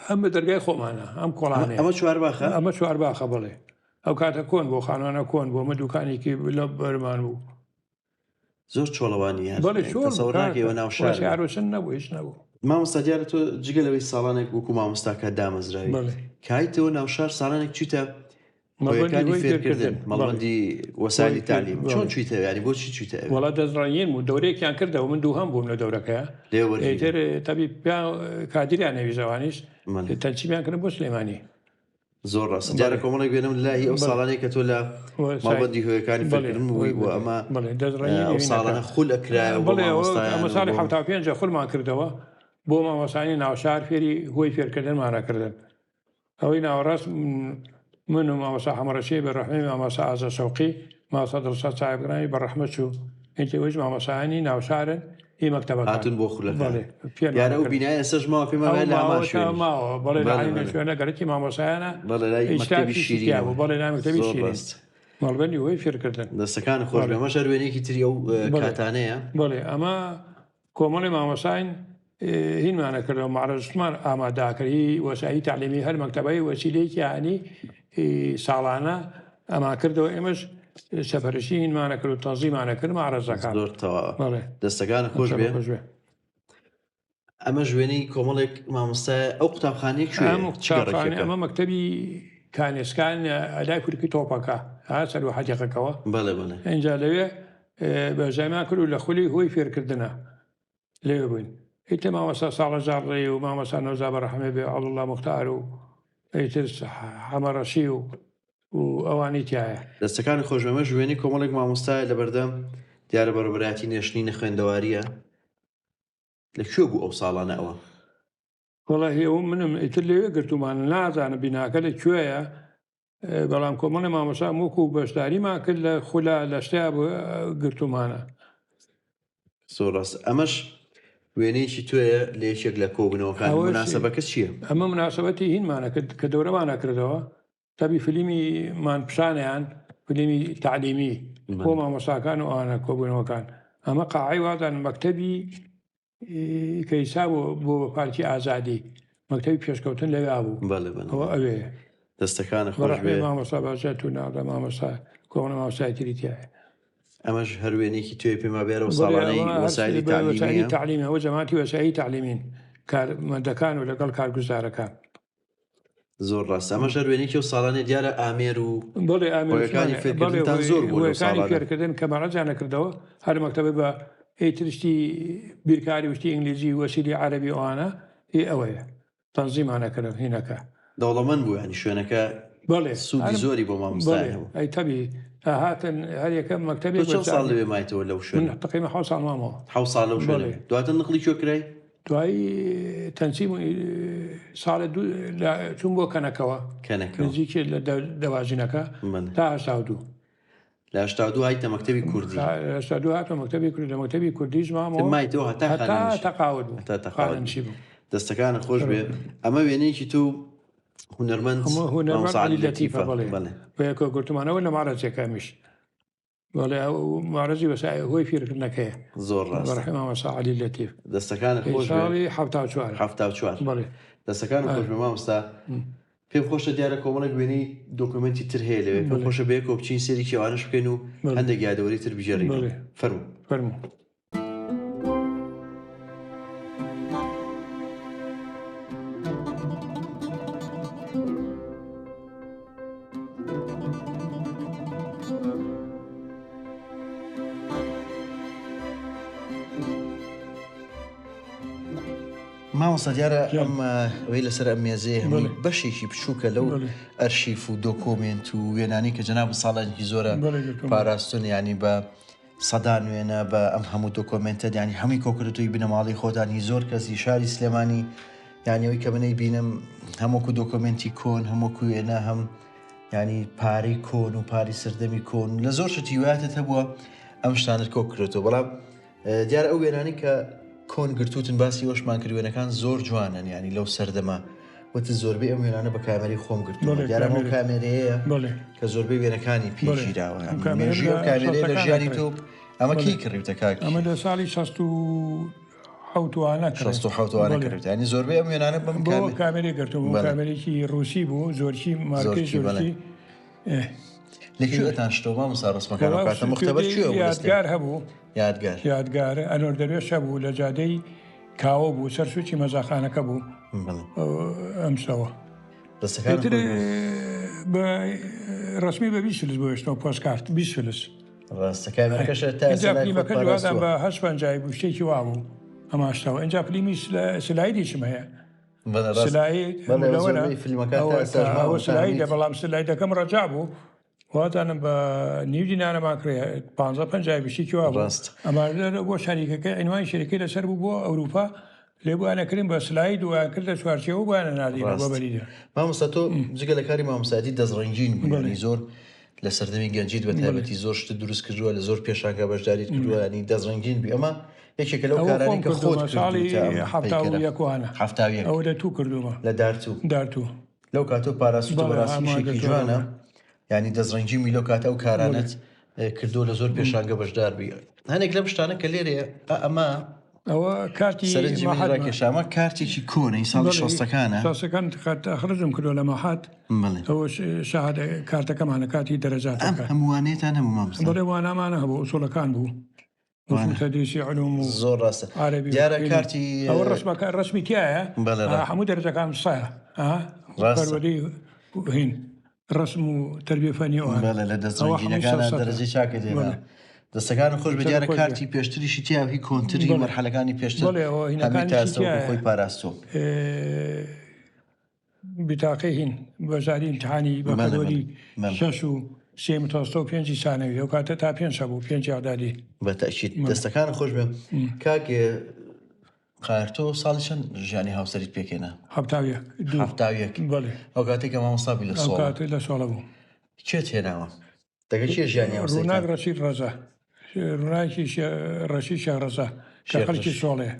ئەم بە دەرگای خۆمانە، ئەم کۆڵانەیە. ئەمە چوارباخە؟ ئەمە چوارباخە بڵێ. ئەو کاتە کۆن بۆ خانوانە کۆن بۆ، ئەمە دوکانێکی لە بەرمان بوو. زۆر چۆڵەوانی هەر بەڵێ چۆڵ بوو تەسەور ناکەی کاکە. ئەوە ناو شار وەسی بێ. عەروسن نەبوو، هیچ نەبوو. مامۆستا دیارە تۆ جگە لەوەی ساڵانێک وەکو مامۆستاکە دامەزراوی بەڵێ. کایتەوە ناو شار ساڵانێک چیتە مەڵبەندی هۆیەکانی هۆی فێرکردن فێرکردن. بەڵێ. مەڵبەندی وەسائلی هۆی فێر تەعلیم چۆن بەڵێ. چوویتە یانی بۆچی چوویتە ئەوێ؟ وەڵا دەستڕەنگین بوو دەورەیەکیان کردەوە من دووهەم بووم لە دەورەکەیە. لێ وەرگیرا. ئیتر تەبی پیا کادریان نەویست ئەوانیش بەڵێ. تەنسیبیان کردن بۆ سلێمانی. زۆر ڕاستە. دیارە بەڵێ. کۆمەڵێک وێنەم لای ئەو بەڵێ. ساڵانەی کە تۆ لە مەڵبەندی هۆیەکانی بەڵێ فێرکردن بووی و ئەمە بەڵێ دەستڕەنگین ئەو هینەکە. ساڵانە خول ئەکرایەوە بۆ بەڵێ ئەوە مامۆستایان ئەمە و ساڵی بۆ 75 خولمان کردەوە بۆ مامۆستایانی ناوشار فێری هۆی فێرکردنمانە کردن. ئەوەی ناوەڕاست من و مامۆستا حەمەڕەشی بە ڕەحمەی مامۆستا ئازا شەوقی، مامۆستا دڵشاد ساحێبگرانی بە ڕەحمە چوو. یەکێ ئەویش مامۆستایانی ناوشارن ئی مەکتەبەکان. هاتون بۆ خولەکان. بەڵێ فێرمان دیارە ئەو کردن. بینایە ئێستاش ماوە پێمان ئەو وایە لە هەمان ماوە تا شوێنیش. ماوە بەڵێ لە بەڵێ عەینە بەڵێ. شوێنە گەرەکی مامۆستایانە بەڵێ لای مەکتەبی ئیشتافیشی تیا شیرینەوە. بوو. بەڵێ لای مەکتەبی زۆر شیرین. ڕاست. مەڵبەندی هۆی فێرکردن. دەستەکانت خۆش بێ. بەڵێ. ئەمەش هەر وێنەیەکی تری ئەو بەڵێ. کاتانەیە. بەڵێ ئەمە کۆمەڵی مامۆستاین هینمانە کردەوە معرەزمان ئامادە کرد هی وەسائلی تەعلیمی هەر مەکتەبەی وەسیلەیەکی یانی ساڵانە ئەمان کردەوە ئێمەش سەپەرشتی هینمانە کرد و تەنزیمانە کرد معرەزەکان. زۆر تەواوە. بەڵێ. دەستەکانت خۆش بێ. خۆش بێ. ئەمەش وێنەی کۆمەڵێک مامۆستایە. ئەو قوتابخانەیە کوێیە؟ ئەم چ قوتابخانەیە گەڕەکێکە؟ ئەمە مەکتەبی کانێسکان لای کورکی تۆپەکە ها سەر و حەدیقەکەوە. بەڵێ بەڵێ. ئینجا لەوێ بەشداریمان کرد و لە خولی هۆی فێرکردنە لەوێ بووین. ئیتر مامۆستا ساڵە زاڕێ و مامۆستا نەوزا بە ڕەحمێ بێ عەبدوڵڵا موختار و ئیتر حەمە ڕەشی و ئەوانی تایە. دەستەکانی خۆش بێ. ئەمەش وێنەی کۆمەڵێک مامۆستایە لەبەردەم دیارە بەڕێوەبەرایەتی نێشتنی نەخوێندەواریە. لە کوێ بوو ئەو ساڵانە ئەوە؟ وەڵاهی ئەو منم ئیتر لەوێ گرتوومان نازانم بیناکە لە کوێیە، بەڵام کۆمەڵی مامۆستا وەکو بەشداریمان کرد لە خولا لە شتیا گرتوومانە. زۆر ڕاست. ئەمەش وێنەیەکی تۆیە لە یەکێک لە کۆبوونەوەکان. ئەوەش مناسبەکە چییە؟ ئەمە مناسبەتی هینمانە کرد کە دەورەمانە کردەوە. تەبی فیلمی مان پیشانیان، فیلمی تەعلیمی بۆ مامۆستاکان و ئەوانە کۆبوونەوەکان. ئەمە قاعەی وازان مەکتەبی کە ئیسا بۆ بە پارکی ئازادی، مەکتەبی پێشکەوتن لەوێ بوو. بەڵێ بەڵێ. ئەوە ئەوێ. دەستەکانت خۆش بەڕەحمەی بێ. مامۆستا بەهجەت و ناڵە مامۆستا کۆمەڵە مامۆستای تری تایە. ئەمەش هەر وێنەیەکی توێ پێما بێرە و بەڵێ، ساڵانەی ئەوە هەر وەسائلی وەسائلی تەعلیمیە. تەعلیمی، ئەوە جەماعەتی وەسائلی تەعلیمین. کارمەندەکان و لەگەڵ کارگوزارەکان. زۆر ڕاستە ئەمەش هەر وێنەیەکی ئەو ساڵانەیە دیارە ئامێر و بەڵێ ئامێر هۆیەکانی وشمانە بەڵێ فێرکردنتان زۆر بووە لەو هۆیەکانی ساڵانە. فێرکردن کە مەعرەزیان نەکردەوە هەر مەکتەبە بە ئیتر شتی بیرکاری و شتی ئینگلیزی و وەسیلی عەرەبی ئەوانە هی ئەوەیە تەنزیمان ئەکردن هینەکە. دەوڵەمەند بوو یانی شوێنەکە بەڵێ سوودی هەر زۆری بۆ مامۆستایان بەڵێ هەبوو. ئەی تەبی ئەهاتن هەر یەکە تۆ مەکتەبێک چەند ساڵ بە لەوێ مایتەوە لەو من شوێنە؟ تەقریبا حەوت ساڵ مامەوە. حەوت ساڵ لەو شوێنە بەڵێ. دواتر نقلی کوێ کرای؟ دوایی تەنسیم ساڵێ دوو لە چووم بۆ کەنەکەوە کەنەکەوە. نزیکی لە دەواجنەکە بەڵێ. تا 82. لە 82 هایتە مەکتەبی کوردی. لە 82 هاتمە مەکتەبی کوردی لە مەکتەبی کوردیش مامەوە مایتەوە هەتا هەتا خانەنشین. تەقاوت بوو. هەتا تەقاوت بوو. خانەنشین بوو. دەستەکانت خۆش بێ. ئەمە وێنەیەکی تۆ هونەرمەند ئەمە هونەرمەند مامۆستا عەلی عەلی لەتیفە لەتیفە. بەڵێ. بەڵێ. بەیەکەوە گرتومانەوە لە مەعرەزێکە ئەمیش. بەڵێ ئەو مەعرەزی وەسای هۆی فێرکردنەکەیە. زۆر ڕاستە. بەڕحی مامۆستا عەلی لەتیف. دەستەکانت خۆش بێ. ساڵی 74. 74. بەڵێ. دەستەکانت خۆش بێ مامۆستا. پێم خۆشە دیارە کۆمەڵێک وێنەی دۆکۆمێنتی تر هەیە لەوێ. پێم خۆشە بەیەکەوە بچین سەیرێکی ئەوانەش بکەین و هەندێک یادەوەری تر بگێڕینەوە. فەرموو. فەرموو. مامۆستا دیارە ئەم ئەوەی لەسەر ئەم مێزەیە هەمووی بەشێکی بچووکە لەو ئەرشیف و دۆکۆمێنت و وێنانەی کە جەناب ساڵانێکی زۆرە پاراستن ینی بە سەدان وێنە بە ئەم هەموو دۆکۆمێنتە ینی هەمووی کۆکردوی بنەماڵی خۆتان هی زۆر کەسی شاری سلێمانی یانەوەی کە منەی بینم هەمووکو دۆکۆمێنتی کۆن هەمووکو وێنە هەم ینی پارەی کۆن و پاری سەردەمی کۆن لە زۆر شتی واتت هەبووە ئەم شتانت کۆ کردێتەوە بەڵام دیارە ئەو وێنانەی کە کۆن گرتووتن باسی ئەوەشمان کرد وێنەکان زۆر جوانن یانی لەو سەردەمە وتت زۆربەی ئەم وێنانە بە کامێرەی خۆم گرتوومە بەڵێ، دیارە ئەو کامێرە. کامێرەیە بەڵێ. کە زۆربەی وێنەکانی پێ بەڵێ. گیراوە ئەم کامێرە مێژووی ئەو لە کامێرەیە لە شەستەکانە ژیانی کڕی. تۆ ئەمە بەڵێ. کەی کڕیوتە کاک ئەمە لە ساڵی 67 وانە کڕی. 67 وانە بەڵێ. کڕیوتە یانی زۆربەی ئەم وێنانە بەم بۆ کامێ- کامێرەی گرتووم بەڵێ. کامێرێکی ڕووسی بوو زۆرکی مارکەی زۆرکی، بەڵێ. زۆرکی ئێ. لە کوێ ئەتان شتەوە مامۆستا ڕسمەکان ئەو وەڵا کاتە مختبەر کوێ بوو لە سلێمانی؟ یادگار هەبوو. یادگار. یادگار ئەنۆر دەروێش هەبوو لە جادەی کاوە بوو سەر سوچی مەزاخانەکە بوو. بەڵێ. ئەمسەوە. دەستەکانت ئیتر خۆش بێ. بە ڕسمی بە 20 فلس بۆ هێشتەوە پۆستکارت 20 فلس. ڕاستە کامێرەکەش تا ئینجا ئێستا لای خۆت فلیمەکە دوادان پاراستووە. بە هەشت پەنجای بوو شتێکی وا بوو ئەماشتەوە. ئینجا فلیمی سلایدیشم هەیە. بەڵێ ڕاست. سلاید بەڵێ، لەوەرە. زۆربەی فیلمەکان تا ئەوە ئێستاش تا ماون، ئەوە تا سلایدە، هەمیت. بەڵام سلایدەکەم ڕەجا بوو. وازانم بە نیو دینارەمان کڕێ، پانزە پەنجای بوو، شتێکی وا بوو. ڕاست. ئەمە بۆ شەریکەکەی عینوانی شەریکەی لەسەر بوو بۆ ئەوروپا لێ بۆیانە کرین بە سلاید و وایان کردە چوارچێوە بۆیانە ناردینەوە بە ڕاست. بەریدە. مامۆستا تۆ جگە لە کاری مامۆستایەتی دەستڕەنگین بووی، بەڵێ. یانی زۆر لە سەردەمی گەنجیت بە بەڵێ. تایبەتی زۆر شتت دروست کردووە، لە زۆر پێشانگا بەشداریت کردووە، یانی دەستڕەنگین بووی. ئەمە یەکێکە لەو ئەوە کارانەی خۆم کە خۆت کردوومە ساڵی کردووتە ئەم حەفتا و پەیکەرە. یەک وانە. 71. ئەوە لە توو کردوومە. لە دارتوو. دارتوو. لەو کاتەوە پاراستووتە بەڵێ، بەڕاستی هەمان ئیشێکی گرتووە، جوانە. بەڵێ. یانی دەستڕەنگین بووی لەو کاتە ئەو کارانەت بەڵێ. کردووە لە زۆر پێشانگە بەشدار بووی. هەنێک لەم شتانە کە لێرەیە، ئا ئەمە ئەوە کارتی سەرنجی منی مەحەدمە. ڕاکێشا. ئەمە کارتێکی کۆنە، ئی ساڵی بەڵێ، شەستەکانە. شەستەکان خرجم کردووە لە مەحەد. بەڵێ. ئەوە شەهادە کارتەکەمانە، کارتی ئەم دەرەجاتەکە. هەموو وانەیەتان هەبوو مامۆستا؟ بەڵێ، وانەمانە هەبوو، ئوسوڵەکان بوو. ئوسوڵ وانە. تەدریسی علوم و زۆر ڕاستە. عەرەبی و دیارە فیلم. کارتی ئەوە ڕسمەکە ڕسمی تایە. بەڵێ، ڕاست. هەموو دەرەجەکان سایە. ڕاستە. پەروەردەی هین ڕسم و تەربیە فەنی ئەوانە. بەڵێ، لە دەست ئەوە هەمووی ڕەنگینەکانە سەد سەدە. دەرەجەی چاکت هێنا. بەڵێ. دەستەکانت خۆش بێ. دیارە خۆش بێ. کارتی پێشتریشی تیا هی کۆنتری بەڵێ. مەرحەلەکانی پێشتر بەڵێ، ئەوە هەمووی تا هینەکانیشی ئێستا وەکو تایە. خۆی پاراستووە. بتاقەی هین بەشداری امتحانی بەڵێ، بەڵێ، بەکەلۆری بەڵێ. شەش و سێ متوسطە و پێنجی سانەوی. ئەو کاتە تا پێنج هەبوو، پێنج ئەعدادی. بە تەئکید. بەڵێ. دەستەکانت خۆش بێ. کاک قاهر تۆ ساڵی چەند ژیانی هاوسەریت پێکهێنا؟ 71. دوو. 71. بەڵێ. ئەو کاتێک کە مامۆستا بووی لە ئەو سۆڵە. کاتێ لە سۆڵە بوو. کێت هێناوە؟ دەگە کێ ژیانی هاوسەریتان؟ ڕووناک ڕەشید ڕەزا. ڕووناکی ڕەشید شێخ ڕەزا کە شێخ خەڵکی ڕەشید. سۆڵەیە.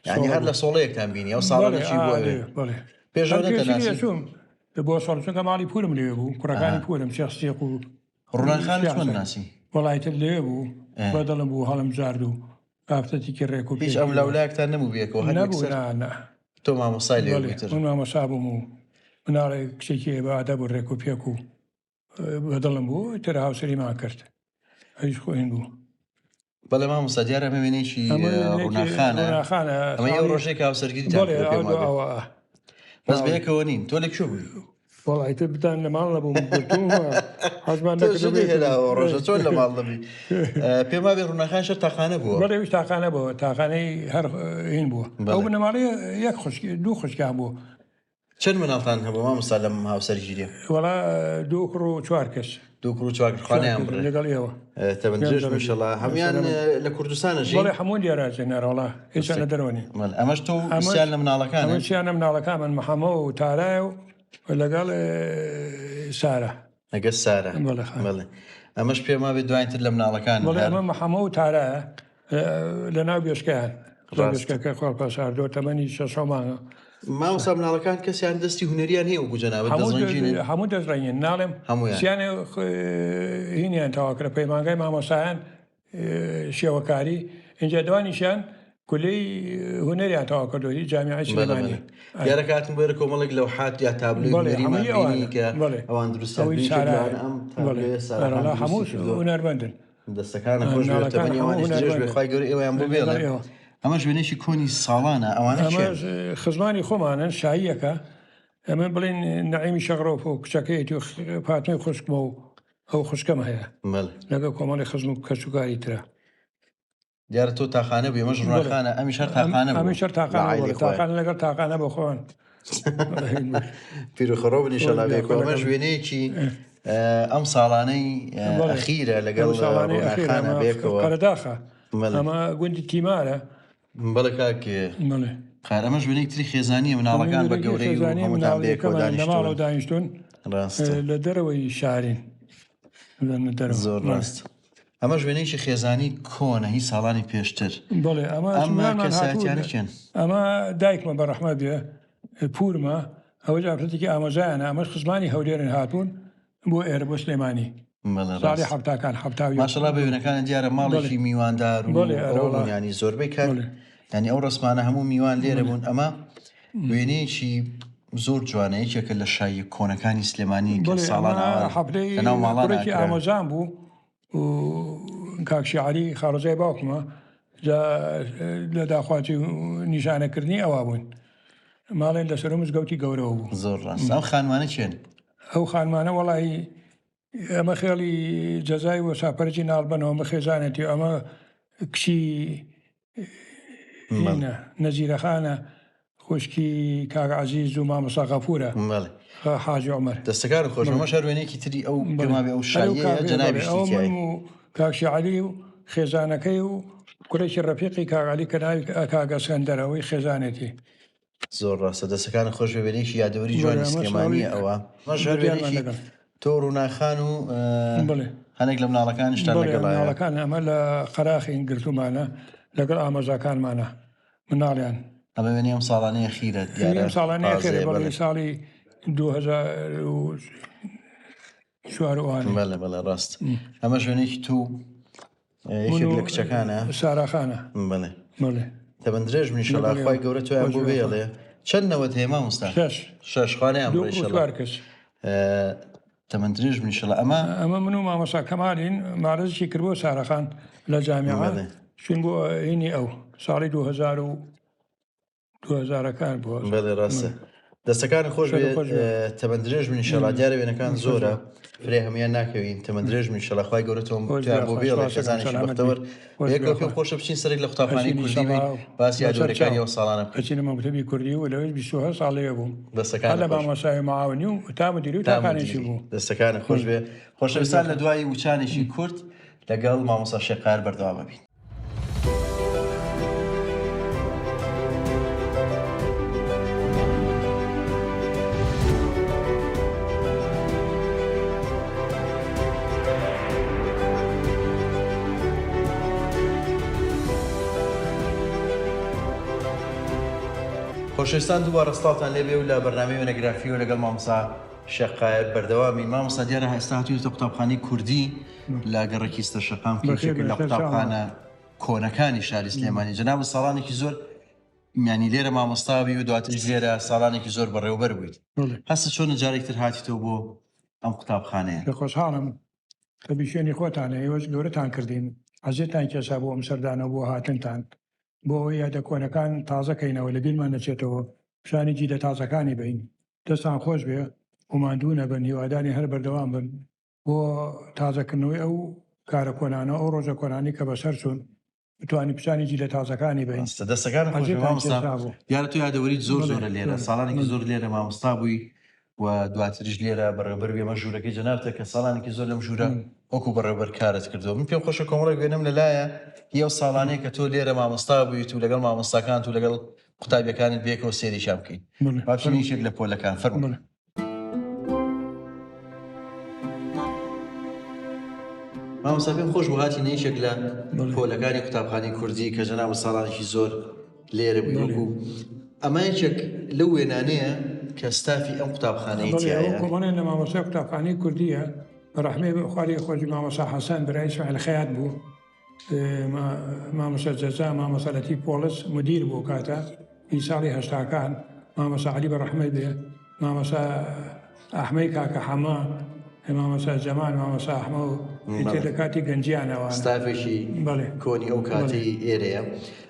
یعنی سۆڵە هەر لە بوو. سۆڵەیەکتان بینی ئەو ساڵە بەڵێ، نەچی بۆ ئەوێ. لێ، بەڵێ. پێش ئەوە هەر پێشتر نەتەناسی؟ ئەچووم بۆ سۆڵ، چونکە ماڵی پورم لەوێ بوو، کوڕەکانی پورم شێخ سیق و ڕووناک خانت شێخ چۆن حەسەن. ناسی؟ وەڵای تر لەوێ بوو، بەدڵم بوو، هەڵم بژارد و ئافتەتێکی ڕێک و هیچ پێک ئەم بوو. لاولایەکتان نەبوو بێکەوە، هەر نەبوو، یەکسەر نا، نا. تۆ مامۆستای لێ بەڵێ، بوویتر. من مامۆستا بووم و مناڵێک کچێکی بە ئەدەب و ڕێک و پێک و بەدڵم بوو، تر هاوسەریمان کرد. ئەویش خۆین بوو. بەڵێ مامۆستا دیارە ئەمە وێنەیەکی ڕووناخانە ئەمە ئەو ڕۆژەی کە هاوسەرگیریتان کردووە پێم وابێ بەس بەیەکەوە نین تۆ لە کوێ بووی؟ وەڵا ئیتر بتان لە ماڵ نەبووم گرتوومە حەزمان تۆ ژنی هێناوە ڕۆژە چۆن لە ماڵ دەبی پێم وابێ ڕووناخان شەر تاقانە بووە بەڵێ ویش تاقانە بووە تاقانەی هەر هین بووە ئەو بنەماڵەی یەک خوشک دوو خوشکیان بوو چەند مناڵتان هەبوو مامۆستا لەم هاوسەرگیریە؟ وەڵا دوو کوڕ و چوار کچ. دوو کوڕ و چوار کچ خوا نەیان بڕێ. لەگەڵ ئێوە. تەمەن درێژ بن ئیشەڵا. هەموویان لە کوردستانە ژین؟ بەڵێ هەموو لێرە ژین ئەرەوەڵا هیچیان لە دەرەوە نین. بەڵێ ئەمەش تۆ و سیان لە مناڵەکانن؟ ئەمە سیان لە مناڵەکانمن محەمە و تارایە و لەگەڵ سارا. لەگەڵ سارا. بەڵێ خان. بەڵێ ئەمەش پێم وابێ دواین تر لە مناڵەکانن. بەڵێ ئەمە محەمە و تارایە لە ناو بێشکەیان. بێشکەکە خوا پاساردۆ تەمەنی شەش مانگە. مامۆستا مناڵەکان کەسیان دەستی هونەریان هەیە وەکو جەنابت دەستڕەنگینن؟ هەموو دەستڕەنگین ناڵێم هەموویان سیانێ هینیان تەواو کرد پەیمانگای مامۆستایان شێوەکاری ئینجا دوانیشیان کولەی هونەریان تەواو کردو هی جامیعەی سلێمانی. دیارە کاتم بۆ ئێرە کۆمەڵێک لەوحات یا تابلۆی هونەریمان بینی کە ئەوان دروستیان کردووە ئەم تابلۆیە سارا خان هەموو هونەرمەندن. دەستەکانت خۆش بێت تەمەنی ئەوانیش درێژ بێت خوای گەورە ئێوەیان بۆ بێڵێ. ئەمەش وێنەیەکی کۆنی ساڵانە ئەوانە کێن؟ ئەمە خزمانی خۆمانن شاییەکە ئەمە بڵێن نەعیمی شەغرۆف و کچەکەیەتی و فاتمەی خوشکمە و ئەو خوشکەم هەیە لەگەڵ کۆمەڵی خزم و کەسوکاری ترە. دیارە تۆ تاقانە بووی ئەمەش ڕووناخانە ئەمیش هەر تاقانە بوو ئەمیش هەر تاقانە بوو تاقانە لەگەڵ تاقانە بۆ خۆیان پیرۆخەڕۆ بن ئیشەڵا بێکەوە ئەمەش وێنەیەکی ئەم ساڵانەی ئەخیرە لەگەڵ ڕووناخانە بێکەوە قەرەداخە ئەمە گوندی تیمارە بەڵێ کاک قار ئەمەش وێنەیەکی تری خێزانیە مناڵەکان بە گەورەی و هەمووتان بەیەکەوە دانیشتوون دانیشتون ڕاستە لە دەرەوەی شارین زۆر ڕاست ئەمەش وێنەیەکی خێزانی کۆنە هی ساڵانی پێشتر. بەڵێ ئەمە ئەمە کەسایەتیانە کێن؟ ئەمە دایکمە بە ڕەحمەت بێ پورمە ئەوەش ئافرەتێکی ئامۆزایانە ئەمەش خزمانی هەولێرن هاتوون بۆ ئێرە بۆ سلێمانی ساڵی حەفتاکان حەفتا و یەک. ماشەڵا بە وێنەکانت دیارە ماڵێکی میواندار و ئەوە بوون یانی زۆربەی کات یانی ئەو ڕەسمانە هەموو میوان لێرە بوون ئەمە وێنەیەکی زۆر جوانە یەکێکە لە شاییە کۆنەکانی سلێمانی کە ساڵان لەناو ماڵان کوڕێکی ئامۆزان بوو و کاک شیعری خاڵۆزای باوکمە جا لە داخوازی و نیشانەکردنی ئەوا بووین ماڵێن لەسەر مزگەوتی گەورەوە بوو. زۆر ڕاست ئەم خانمانە کێن؟ ئەو خانمانە وەڵی ئەمە خێڵی جەزای و ساپەرجی ناڵبەنەوە ئەمە خێزانێتی ئەمە کچی هینە نەزیرەخانە خوشکی کاک عەزیز و مامۆستا غەفورە بەڵێ حاجی عومەر. دەستەکانت خۆش ئەمەش هەر وێنەیەکی تری ئەو پێم وابێ ئەو شاییەیە جەنابیشتی ئەوە تیایە. من و کاک شێعەلی و خێزانەکەی و کوڕێکی ڕەفیقی کاک عەلی کە ناوی کاک ئەسکەندەرە ئەوەی خێزانێتی. زۆر ڕاستە دەستەکانت خۆش بێ وێنەیەکی یادەوەری جوانی سلێمانیە ئەوە ئەمەش هەر وێنەیەکی تۆ ڕووناخان و هەنێک لە مناڵەکانیشتان لەگەڵایە. مناڵەکان ئەمە لە قەراخین گرتوومانە لەگەڵ ئامۆزاکانمانە مناڵیان. ئەمە وێنەی ئەم ساڵانەی ئەخیرە دیارە ئەم ساڵانەی ئەخیرە بەڵێ ساڵی 2004 ئەوانە. بەڵێ بەڵێ ڕاست ئەمەش وێنەیەکی تۆ یەکێک لە کچەکانە ساراخانە بەڵێ بەڵێ تەمەن درێژ بن ئیشەڵا خوای گەورە تۆیان بۆ بێڵێ چەند نەوەت هەیە مامۆستا شەش شەش خوا نەیان دوو بڕێ کوڕ و ئیشەڵا چوار کچ تەمەن درێژ بن ئیشەڵا ئەمە ئەمە من و مامۆستا کەمالین مارزی کرد بۆ سارەخان لە جامیعە بەڵێ. چوین بۆ هینی ئەو ساڵی 2000 و دوهەزارەکان بووە. بەڵێ ڕاستە دەستەکانت خۆش بێ تەمەن درێژ بن ئینشەڵا دیارە وێنەکان زۆرە فرێ هەمویان ناکەوین تەمەن درێژ بن ئینشەڵا خوای گەورە تۆم تیان بۆ بێڵێ خێزانێکی بەختەوەر یەکەوە پێم خۆشە بچین سەرێک لە قوتابخانەی کوردی بین باسی یادەوەریەکانی ئەو ساڵانە بکەین. ئەچینە مەکتەبی کوردی و لەوێش 28 ساڵ لەوێ بووم دەستەکانت هەر لە خۆش. مامۆستای معاونی و تا مدیری و تا تاقانێکی مدیری. بوو. دەستەکانت خۆش بێ خۆشەویستان لە دوای وچانێکی کورت لەگەڵ مامۆستا شێخ قاهر بەردەوام ئەبین. خۆشەویستان دووبارە سڵاوتان لێبێ و لە بەرنامەی وێنەگرافیەوە لەگەڵ مامۆستا شێخ قایب بەردەوامین. مامۆستا دیارە ئێستا هاتوویتە قوتابخانەی کوردی لە گەڕەکی ستەرشەقام کە یەکێکە لە قوتابخانە کۆنەکانی شاری سلێمانی. جەنابت ساڵانێکی زۆر یانی لێرە مامۆستا بووی و دواتریش لێرە ساڵانێکی زۆر بەڕێوەبەر بوویت. هەستت چۆنە جارێکی تر هاتیتەوە بۆ ئەم قوتابخانەیە؟ خۆشحاڵم کە بیشوێنی خۆتانە، ئێوەش گەورەتان کردین. عەزێتان کێشا بۆ ئەم سەردانە و بۆ هاتنتان، بۆ ئەوەی یادە کۆنەکان تازە کەینەوە، لە بیرمان نەچێتەوە، پیشانی جیلە تازەکانی بەین. دەستان خۆش بێ و ماندوو نەبن، هیوادارین هەر بەردەوام بن بۆ تازەکردنەوەی ئەو کارە کۆنانە، ئەو ڕۆژە کۆنانەی کە بەسەر چوون، بتوانین پیشانی جیلە تازەکانی بەین. ڕاستە دەستەکانت خۆش بێ عەزێتان مامۆستا. کێشا بوو. دیارە تۆ یادەوەریت زۆر بەڵێ زۆرە لێرە، زۆرە. ساڵانێکی بەڵێ. زۆر لێرە مامۆستا بووی و دواتریش لێرە بەڕێوەبەر بووی، ئەمە ژوورەکەی جەنابتە کە ساڵانێکی زۆر لەم ژوورە وەکو بەڕێوەبەر کارت کردووە. من پێم خۆشە کۆمەڵێک وێنەم لەلایە هی ئەو ساڵانەیە کە تۆ لێرە مامۆستا بوویت و لەگەڵ مامۆستاکانت و لەگەڵ قوتابیەکانت بەیەکەوە سەیرێکیان بکەین. بەڵێ. با بچینە یەکێک لە پۆلەکان. فەرموو. بەڵێ. مامۆستا پێم خۆش بوو هاتینە یەکێک لە بەڵێ. پۆلەکانی قوتابخانەی کوردی کە جەنابت ساڵانێکی زۆر لێرە بووی. بەڵێ. وەکو ئەمە یەکێک لەو وێنانەیە کە ستافی ئەم قوتابخانەی بەڵێ، ئەوە تیایە. کۆمەڵێن لە مامۆستای قوتابخانەی کوردیە، بە ڕەحمەی خواری خۆشی مامۆستا حەسەن برای ئیسماعیل خەیات بوو، مامۆستا جەزا، مامۆستا لەتیف پۆڵس مدیر بوو کاتە هی ساڵی هەشتاکان، مامۆستا عەلی بە ڕەحمەت بێ، مامۆستا ئەحمەی کاکە حەمە، مامۆستا جەمال، مامۆستا ئەحمە و ئیتر لە کاتی گەنجیانەوانە. ستافێکی بەڵێ. کۆنی ئەو بەڵێ. کاتەی ئێرەیە.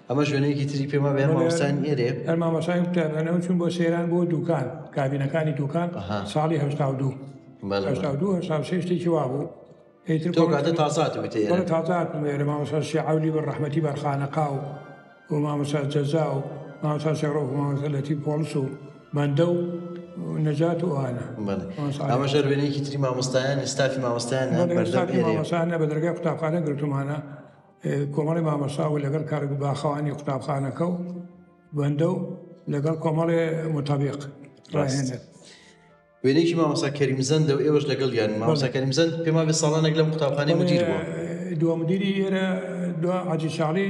ئەمە ژوێنەیەکی تری پێما بێ هەر بەڵێ، مامۆستایانی ئێرەیە. هەر مامۆستای قوتابخانەوە چوون بۆ سەیران بۆ دوکان، کابینەکانی دوکان ئەها. ساڵی 82. بەڵێ، بەڵێ. 82، 83 شتێکی وا بوو. ئیتر تۆ کاتە تازە هاتبوویتە ئێرە؟ بەڵێ تازە هاتبووم ئێرە. مامۆستا شێخ عەولی بە ڕەحمەتی بەرخانەقا و مامۆستا جەزا و مامۆستا شێخ ڕەوف و مامۆستا لەتیف پۆڵس و بەندە و نەجات و ئەوانە. بەڵێ. مامۆستا عەلی. ئەمەش هەر وێنەیەکی تری مامۆستایانی ستافی مامۆستایانە بەڵێ، بەردەم ستافی ئێرەیە. مامۆستایانە بە دەرگای قوتابخانە گرتوومانە. کۆمەڵی مامۆستا و لەگەڵ کارگ باخەوانی قوتابخانەکە و بەندە و لەگەڵ کۆمەڵی متابیق ڕاست. ڕاهێنەر. وێنەیەکی مامۆستا کەریم زەندە و ئێوەش لەگەڵیان. مامۆستا بەڵێ. کەریم زەند پێم وابێ ساڵانێک لەم قوتابخانەی بەڵێ، مدیر بووە. دوا مدیری ئێرە دوا حاجی شاڵی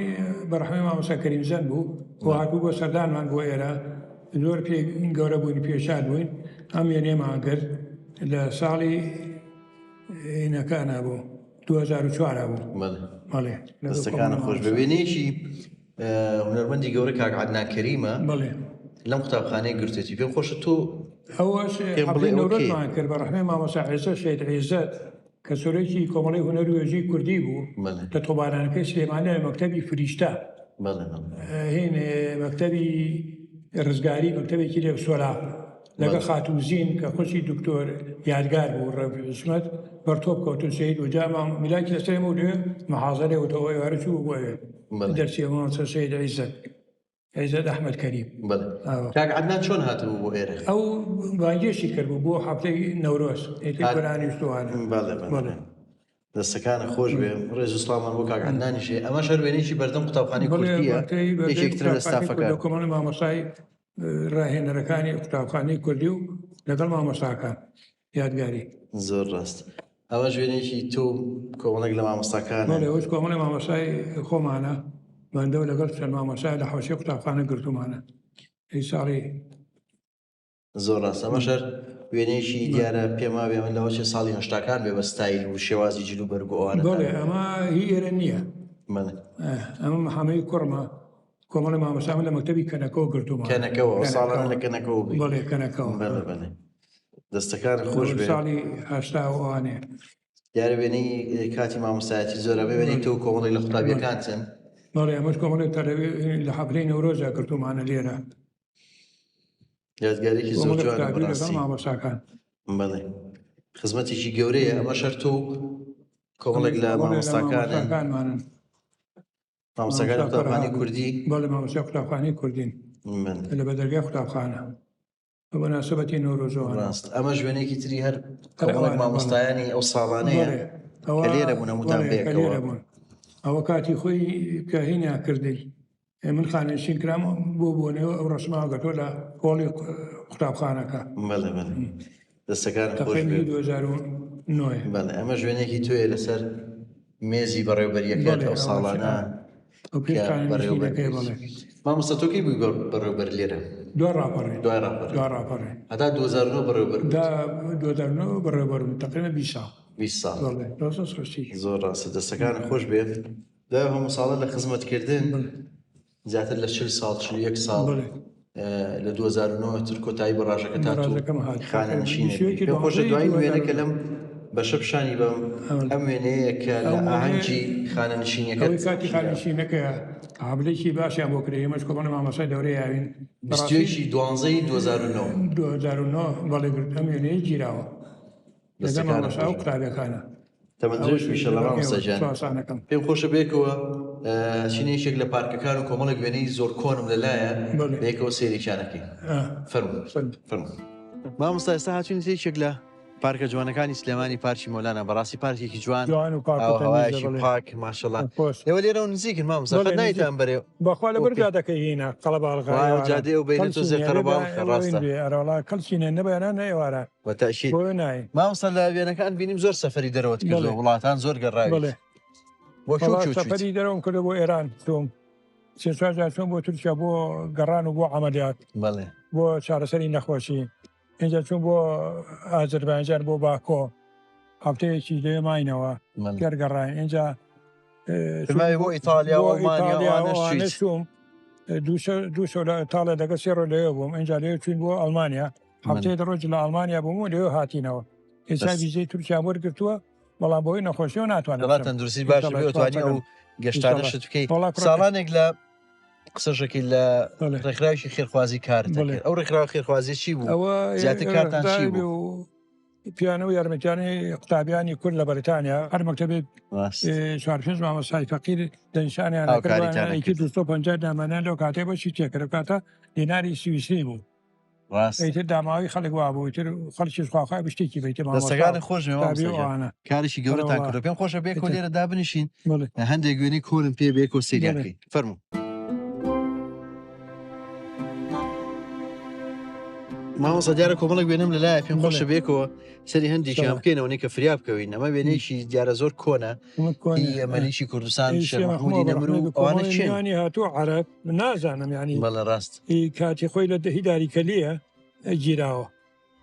بە ڕەحمەی مامۆستا کەریم زەند بوو و بەڵێ. هاتبوو بۆ سەردانمان بۆ ئێرە. زۆر پێ گەورە بووین، پێشاد بووین. ئەم وێنەیەمان کرد لە ساڵی هینەکانە بوو، 2004 بوو. بەڵێ. بەڵێ، لەگەڵ دەستەکانت کۆمەڵی خۆش بێ. مامۆستا. وێنەیەکی هونەرمەندی گەورە کاک عەدنان کەریمە. بەڵێ. لەم قوتابخانەیە گرتێتی. پێم خۆشە تۆ ئەوەش پێم بڵێ حەفلەی ئەوە کێیە؟ نەورۆزمان کرد بە ڕەحمەی مامۆستا عیزەت شەهید عیزەت کە سەرۆکی کۆمەڵەی هونەر و وێژەی کوردی بوو بەڵێ. لە تۆپبارانەکەی سلێمانی لە مەکتەبی فریشتە. بەڵێ، بەڵێ. هین مەکتەبی ڕزگاری، مەکتەبێکی لێ سۆلاق لەگەڵ بەڵێ. خاتوو زین کە خوشی دکتۆر یادگار بوو ڕەفیق عیسمەت بەر تۆپ کەوتن شەهید و جا مام میلاکی لەسەر ئێمە و لەوێ محازەرەی وتەوە ئێوارە چوو بۆ ئەوێ بەڵێ. دەرچێ مامۆستا شەهید عیزەت عیزەت ئەحمەد کەریم. بەڵێ. ئاوا. کاک عەدنان چۆن هاتبوو بۆ ئێرە؟ ئەو بانگێشی کردبوو بۆ هەفتەی نەورۆز، ئیتر هات. گۆرانی وتوانە. بەڵێ، بەڵێ. بەڵێ. دەستەکانت خۆش بێ. ڕێز و سڵاومان بۆ کاک عەدنانیش هەیە. ئەمەش هەر وێنەیەکی بەردەم قوتابخانەی بەڵێ، کوردییە، بەردەم یەکێک ترە لە قوتابخانەی ستافەکان. کوردی، کۆمەڵی مامۆستای ڕاهێنەرەکانی قوتابخانەی کوردی و لەگەڵ مامۆستاکان یادگاری. زۆر ڕاست. ئەمەش وێنەیەکی تۆ و کۆمەڵێک لە مامۆستاکانە. بەڵێ، ئەوەش کۆمەڵی مامۆستای خۆمانە، بەندە و لەگەڵ چەند مامۆستای لە حەوشەی قوتابخانە گرتوومانە. ئەی ساڵی زۆر ڕاست. ئەمەش هەر وێنەیەکی دیارە، پێم وابێ ئەمە لەوە چێ ساڵی هەشتاکان بێ بە ستایل و شێوازی جل و بەرگ و ئەوانەتان. بەڵێ، ئەمە هی ئێرە نییە. بەڵێ. ئەمە محەممەی کوڕمە، کۆمەڵی مامۆستا من لە مەکتەبی کەنەکەوە گرتوومانە. کەنەکەوە، ئەو ساڵانە لە کەنەکەوە. کەنەکەوە بووی. بەڵێ، کەنەکەوە. بەڵێ، بەڵێ. دەستەکانت خۆش بێ. ساڵی 80 و ئەوانەیە. دیارە وێنەی کاتی مامۆستایەتی زۆرە، بێ وێنەی تۆ و کۆمەڵێک لە قوتابیەکانتن. بەڵێ، ئەمەش کۆمەڵێک تەلەبی لە حەفلەی نەورۆزا گرتوومانە لێرە. یادگارێکی زۆر کۆمەڵێک جوانە قوتابی لەگەڵ بەڕاستی. مامۆستاکان. بەڵێ، خزمەتێکی گەورەیە. ئەمەش هەر تۆ و کۆمەڵێک لە کۆمەڵێک لە مامۆستاکانن. مامۆستاکانمانن. مامۆستاکانی مامۆستا قوتابخانەی فەرهاد. کوردی. بەڵێ، مامۆستای قوتابخانەی کوردین. بەڵێ. لە بەدەرگای قوتابخانە بە موناسبەتی نەورۆزەوانە. ڕاست. ئەمەش وێنەیەکی تری هەر هەر کۆمەڵێک ئەوانە، بەڵێ. مامۆستایانی ئەو ساڵانەیە بەڵێ، ئەوە کە لێرە بوون هەمووتان بەڵێ، کە بەیەکەوە. لێرە بوون. ئەوە کاتی خۆی کە هینیان کردین. من خانەنشین کرام بۆ بۆنەوە ئەو ڕەسمە گەتۆ لە هۆڵی قوتابخانەکە. بەڵێ، بەڵێ. دەستەکانت خۆش تەقریبی بێ. 2009. بەڵێ، ئەمەش وێنەیەکی تۆیە لەسەر مێزی بەڕێوبەریەکەت بەڵێ، ئەو ئەوە ساڵانە ئەو پێش کە بەڕێوبەر خانەنشینەکەی، بوویت. بەڵێ. مامۆستا تۆ کەی بووی بەڕێوبەر لێرە؟ دوای ڕاپەڕێ. دوای ڕاپەڕێ. دوای ڕاپەڕێ. هەتا 2009 بەڕێوبەر بوویت. دا 2009 بەڕێوبەر بووم، تەقریبا 20 ساڵ. 20 ساڵ. بەڵێ، 1930. زۆر ڕاستە. دەستەکانت خۆش بێ. دوای ئەو هەموو ساڵە لە خزمەتکردن بەڵێ. زیاتر لە 40 ساڵ، 41 ساڵ، بەڵێ. لە 2009 تر کۆتایی بە ڕاژەکە بە تات و ڕاژەکەم هات. خانەنشینە بیست و یەکی بی. پێم خۆشە دوانزەی دوایین دوو وێنە هەزار کە و لەم بەشە پیشانی بەم ئەم وێنەیە کە لە ئاهەنگی خانەنشینیەکەت ئەوەی کاتی خانەنشینەکەیە حەفلەیەکی باشیان بۆ کرێ ئێمەش کۆمەڵی مامۆستای دەورەی یاوین 21 دوانزەی 2009. 2009 بەڵێ ئەم وێنەیە گیراوە لەگەڵ مامۆستا و قوتابیەکانە. تەمەن درێژ بی ئیشەڵا مامۆستا گیان. پێم خۆشە بەیەکەوە چینە یەکێک لە پارکەکان و کۆمەڵێک وێنەی زۆر کۆنم لەلایە بەیەکەوە سەیرێکیان ئەکەین. فەرموو فەرموو. مامۆستا ئێستا هاتوینەتە یەکێک لە پارکە جوانەکانی سلێمانی پارکی مۆلانا بەڕاستی پارکێکی جوان جوان و پاک و تەمیزە هەوایەکی بەڵێ. پاک ماشەڵا خۆش. ئێوە لێرەوە نزیکن مامۆستا بەڵێ قەت نزیک. نایتان بەرێ بەخوا لەبەر بۆ پێ جادەکەی هینا قەڵەباڵغە وایە ئێواران جادەی ئەو بەینە کەڵکی تۆزێ نییە بێ قەرەباڵخە ئەوەین ڕاستە بێ ئەرەوەڵا کەڵکی نییە نە بەیانان نە ئێواران بە تەئکید بۆیە ناین. مامۆستا لە وێنەکان بینیم زۆر سەفەری دەرەوەت کردووە بەڵێ. وڵاتان زۆر گەڕاویت بەڵێ. بۆ کوێ و وەڵا کوێ چوویت؟ سەفەری دەرەوەم کردووە بۆ ئێران چووم سێ چوار جار چووم بۆ تورکیا بۆ گەڕان و بۆ عەمەلیات بەڵێ. بۆ چارەسەری نەخۆشی ئینجا چووم بۆ ئازەربایجان بۆ باکۆ هەفتەیەکی لەوێ ماینەوە گەر گەڕاین ئینجا پێماوێ بۆ ئیتالیا و ئەڵمانیا و ئەوانەش چوویت. چووم دوو شەو لە ئیتالیا لەگەڵ سێ ڕۆژ لەوێ بووم ئینجا لەوێ چووین بۆ ئەڵمانیا هەفتەیە دە ڕۆژ لە ئەڵمانیا بووم و لەوێ هاتینەوە ئێستا ویزەی تورکیام وەرگرتووە بەڵام بەهۆی نەخۆشیەوە ناتوانم وەڵا تەندروستی باش بێ ئەتوانی ئەو گەشتانەشت بکەیت ساڵانێک لە قسەشەکەی لە ڕێکخراوێکی خێرخوازی کارت دەکرد ئەو ڕێکخراوە خێرخوازی چی بوو ئەوە زیاتر کارتان چی بوو؟ پیانە و یارمەتیانی قوتابیانی کورد لە بەریتانیا هەر مەکتەبێک چوار پێنج مامۆستای فەقیر دەنیشانیان یەکی 250 دامانیان لەو کاتێ بەشی تێکرد کاتە دیناری سویسری بوو ڕاست ئیتر داماوی خەڵک وابوو ئیتر خەڵکیش خواخوای بشتێکی بەیتە مامۆستا دەستەکانت خۆش بێ قوتابی مامۆستا گیان ئەوانە کارێکی گەورەتان ئەرەوەڵا کردووە پێم خۆشە بێکەوە ئیتر لێرە دابنیشین بەڵێ هەندێک وێنەی کۆنم پێ بێکەوە سەیریان بەڵێ بکەین فەرموو. مامۆستا دیارە کۆمەڵێک وێنەم لەلایە پێم خۆشە بەڵێ بێکەوە سەری هەندێکیان ئیشەڵا بکەینەوە نیکە فریا بکەوین ئەمە وێنەیەکی دیارە زۆر کۆنە ئەمە کۆنە هی مەلیکی کوردستان ئی شێخ شێخ مەحموودی مەحموود نەمر ڕەحمەت و بێ ئەوانە کۆمەڵی کێن؟ میوانی هاتوو عەرەب نازانم یعنی بەڵێ ڕاست ئی کاتی خۆی لە دهی داریکەلیە گیراوە.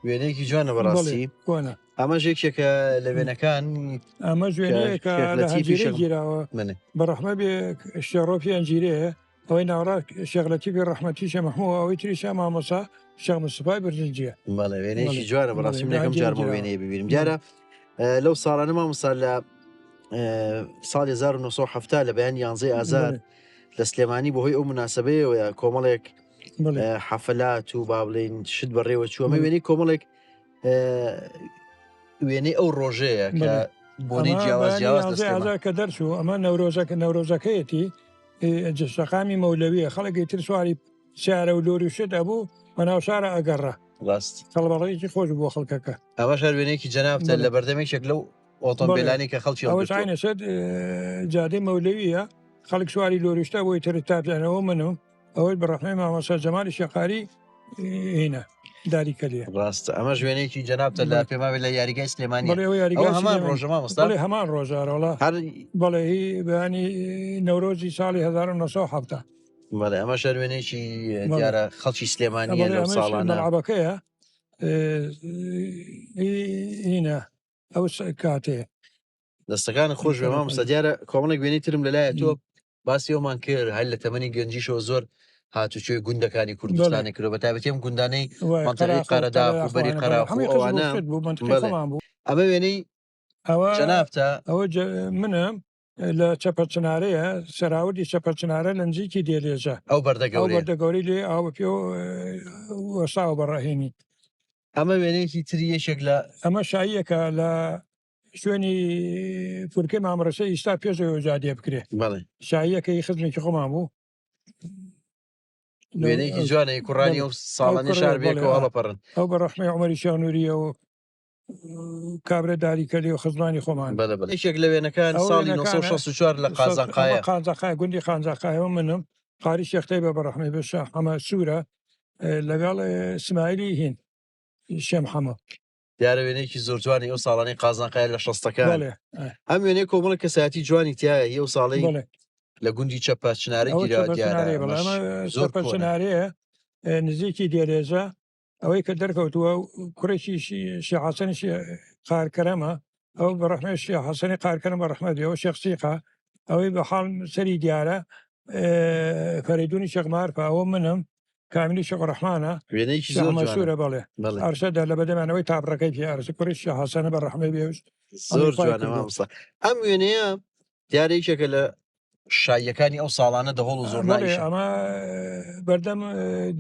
وێنەیەکی جوانە بەڵێ بەڕاستی کۆنە. ئەمەش یەکێکە لە وێنەکان ئەمەش کە وێنەیەکە شێخ لە لەتیفی هەنجیرەی شێخ گیراوە منە بە ڕەحمە بێ شێڕۆفی هەنجیرەیە ئەوەی ناوەڕاست شێخ لەتیفی ڕەحمەتی شێخ مەحموو ئەوەی تریشە مامۆستا شێخ مستەفای برزنجیە. بەڵێ بەڵێ وێنەیەکی جوانە بەڵێ بەڕاستی من لە یەکەم هەنجیرە جارمە گیراوە. وێنەیە ببینم بەڵێ دیارە لەو ساڵانە مامۆستا لە ساڵی 1970 لە بەیانی یانزەی ئازار بەڵێ لە سلێمانی بەهۆی ئەو مناسبەیەوە کۆمەڵێک بەڵێ حەفلات و با بڵێین شت بەڕێوە چوو ئەمە بەڵێ وێنەی کۆمەڵێک وێنەی ئەو ڕۆژەیە کە بەڵێ بۆنەی ئەمە جیاواز بەیانی جیاواز لە یانزەی سلێمان ئازار کە دەرچوو ئەمە نەورۆزەکە نەورۆزەکەیەتی شەقامی مەولەویە خەڵکی تر سواری سیارە و لۆری و شت ئەبوو بەناو شارە ئەگەڕا ڕاست قەڵبەڵەیەکی خۆش بوو بۆ خەڵکەکە. ئەمەش هەر وێنەیەکی جەنابتە بەڵێ لە بەردەم یەکێک لەو بەڵێ ئۆتۆمبیلانەی کە خەڵکی ئەوەش هەڵگرتووە. عینە سەر جادەی مەولەویە خەڵک سواری لۆریشتە بۆی تر تاپیانەوە منم ئەوەی بە ڕەحمەی مامۆستا جەمالی شێخاری هینە داری کەلیە. ڕاستە ئەمەش وێنەیەکی جەنابتە لە بەڵێ پێماوێ لە یاریگای سلێمانیە بەڵێ ئەوە ئەوە یاریگای هەمان سلێمانی ڕۆژە مامۆستا بەڵێ هەمان ڕۆژە ئەرەوەڵا هەر بەڵێ هی بەیانی نەورۆزی ساڵی 1970. بەڵێ ئەمەش هەر وێنەیەکی بەڵێ دیارە خەڵکی سلێمانیە بەڵێ لەو ئەمەش ساڵانە. مەلعەبەکەیە هینە ئەو کاتەیە. دەستەکانت خۆش بێ مامۆستا دیارە کۆمەڵێک وێنەی ترم لەلایە تۆ باسی ئەومان کرد هەر لە تەمەنی گەنجیشەوە زۆر هاتوچۆی گوندەکانی کوردستانی کردو بە تایبەتی ئەم گوندانەی مەنتیقەی قەرەداخ و بەری قەراخ و ئەوانە بەڵێ ئەمە وێنەی ئەوە جەنابتە ئەوە منم لە چەپە چنارەیە سەراوردی چەپە چنارە لە نزیکی دێلێژە ئەو بەردە ئەو گەورەیە بەردە گەورەی لێ ئاو بە پێ وەستاوە بە ڕەهینی. ئەمە وێنەیەکی تری یەکێک لە ئەمە شاییەکە لە شوێنی فورکەی مامڕەشە ئیستا پێش ئەوەی جادێ بکرێ. بەڵێ. شاییەکەی خزمێکی خۆمان بوو. وێنەیەکی جوانە ی کوڕانی ئەو ئەو ساڵانەی کوڕەیە شار بەڵێ بێکەوە ئا. هەڵەپەڕن. ئەو بە ڕەحمەی عومەری شێخ نووریە و کابرا داریکەلی و خزمانی خۆمان. بەڵێ بەڵێ. یەکێک لە وێنەکان ئەو ساڵی وێنەکانە 964 لە ئەمە قازانقایە. قازانقایە گوندی قازانقایەوە منم قاری شێخ تەیبە بە ڕەحمەی بێ شا حەمە سوورە لەگەڵ سمایلی هین شێ محەمەد. دیارە وێنەیەکی زۆر جوانی ئەو ساڵانەی قازانقایە لە شەستەکان. بەڵێ. ئەم وێنەیە کۆمەڵێک کەسایەتی جوانی تیایە هی ئەو ساڵەی بەڵێ. لە گوندی چەپە چنارە ئەوە گیراوە چەپە دیارە چنارەیە بەڵێ ئەمەش ئەمە زۆر چەپە کۆنە. چنارەیە نزیکی دێلێژە ئەوەی کە دەرکەوتووە کوڕێکی شێخ حەسەنی قارکەرەمە ئەو بە ڕەحمەی شێخ حەسەنی قارکەرەم بە ڕەحمەت بێ ئەو شێخ سیقە ئەوەی بە حاڵ سەری دیارە فەرەیدونی شێخ مارفە ئەوە منم. کامیلی شێخ ڕەحمانە وێنەیەکی شێخ زۆر جوانە مەسوورە بەڵێ بەڵێ ئەرشەدە لە بەدەمانەوەی تابڕەکەی پێ ئەرشە کوڕی شێخ حەسەنە بە ڕەحمەی بێوش زۆر ئەمری خوای جوانە کردووە. مامۆستا ئەم وێنەیە دیارە یەکێکە لە شاییەکانی ئەو ساڵانە دەهۆڵ و بەڵێ زۆرنایشە ئەمە بەردەم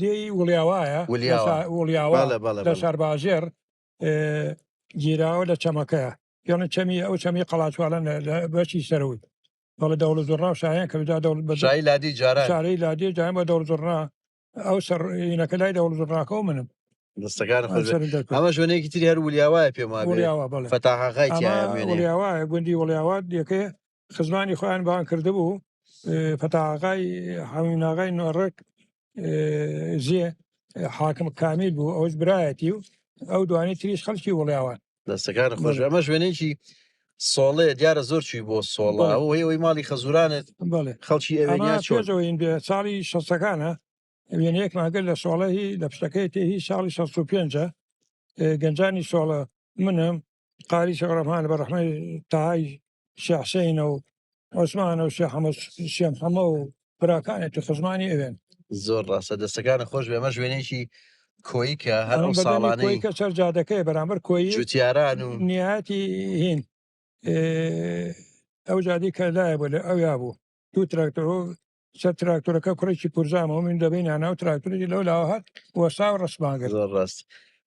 دێی وڵیاوایە لە ولیاوە وڵیاوە بەڵێ بەڵێ لە بەڵێ شارباژێڕ گیراوە لە چەمەکەیە پێڵێن چەمی ئەو چەمی قەڵاچوالان لە بەشی سەرەوەی بەڵێ دەوڵ زۆرنا و شایان کە بدا دەوڵ بە شایی لادی جاران شارەی لادێ جایان بە دەوڵ زۆرنا ئەو سەر ئینەکە لای دەوڵ زۆرناکەەوە منم دەستەکان خۆش بێ. سەرم دەرکرد ئەمە ژوێنەیەکی تری هەر ولیاوایە پێم وابێ وڵیاوە بەڵێ فەتاحاغای ئەمە تیایە وێنەیە وڵیاوایە گوندی وڵیاوە یەکەیە خزمانی خۆیان بان کردبوو فەتاغای حەمیناغای نۆڕک زێ حاکم کامیل بوو ئەوش برایەتی و ئەو دوانی تریش خەڵکی وڵیاوان دەستەکان خۆش بەڵێ. بێ. ئەمەش وێنەیەکی سۆڵێ دیارە زۆر چووی بۆ سۆڵە بەڵێ. ئەو هەی ماڵی خەزورانت بەڵێ خەڵکی ئەمە ئەوێنیا چۆن پێشەوە این بێ ساڵی شەستەکانە وێنەیەکمان کرد لە سۆڵە هی لە پشتەکەی تێ هی ساڵی 65 گەنجانی سۆڵە منم قاری شێخ ڕەحمان بە ڕەحمەی تەهای شێخ حسینە و عوسمانە و شێخ حەمە شێخ حەمە و براکانێت و خزمانی ئەوێن. زۆر ڕاستە دەستەکانە خۆش بێ. ئەمەش وێنەیەکی کۆیی کە هەر ئەمە ئەو بەدەمی ساڵانەی کۆیکە سەر جادەکەیە بەرامبەر کۆیی جوتیاران و نهایەتی هین ئەو جادەی کە لایە بوو لە ئەویا بوو دوو تراکتۆر و سەر تراکتۆرەکە کوڕێکی پورزامەوە من دەبینیان ئەو تراکتۆرێکی لەو لاوە هات وەسا و ڕەسمان کرد. زۆر ڕاست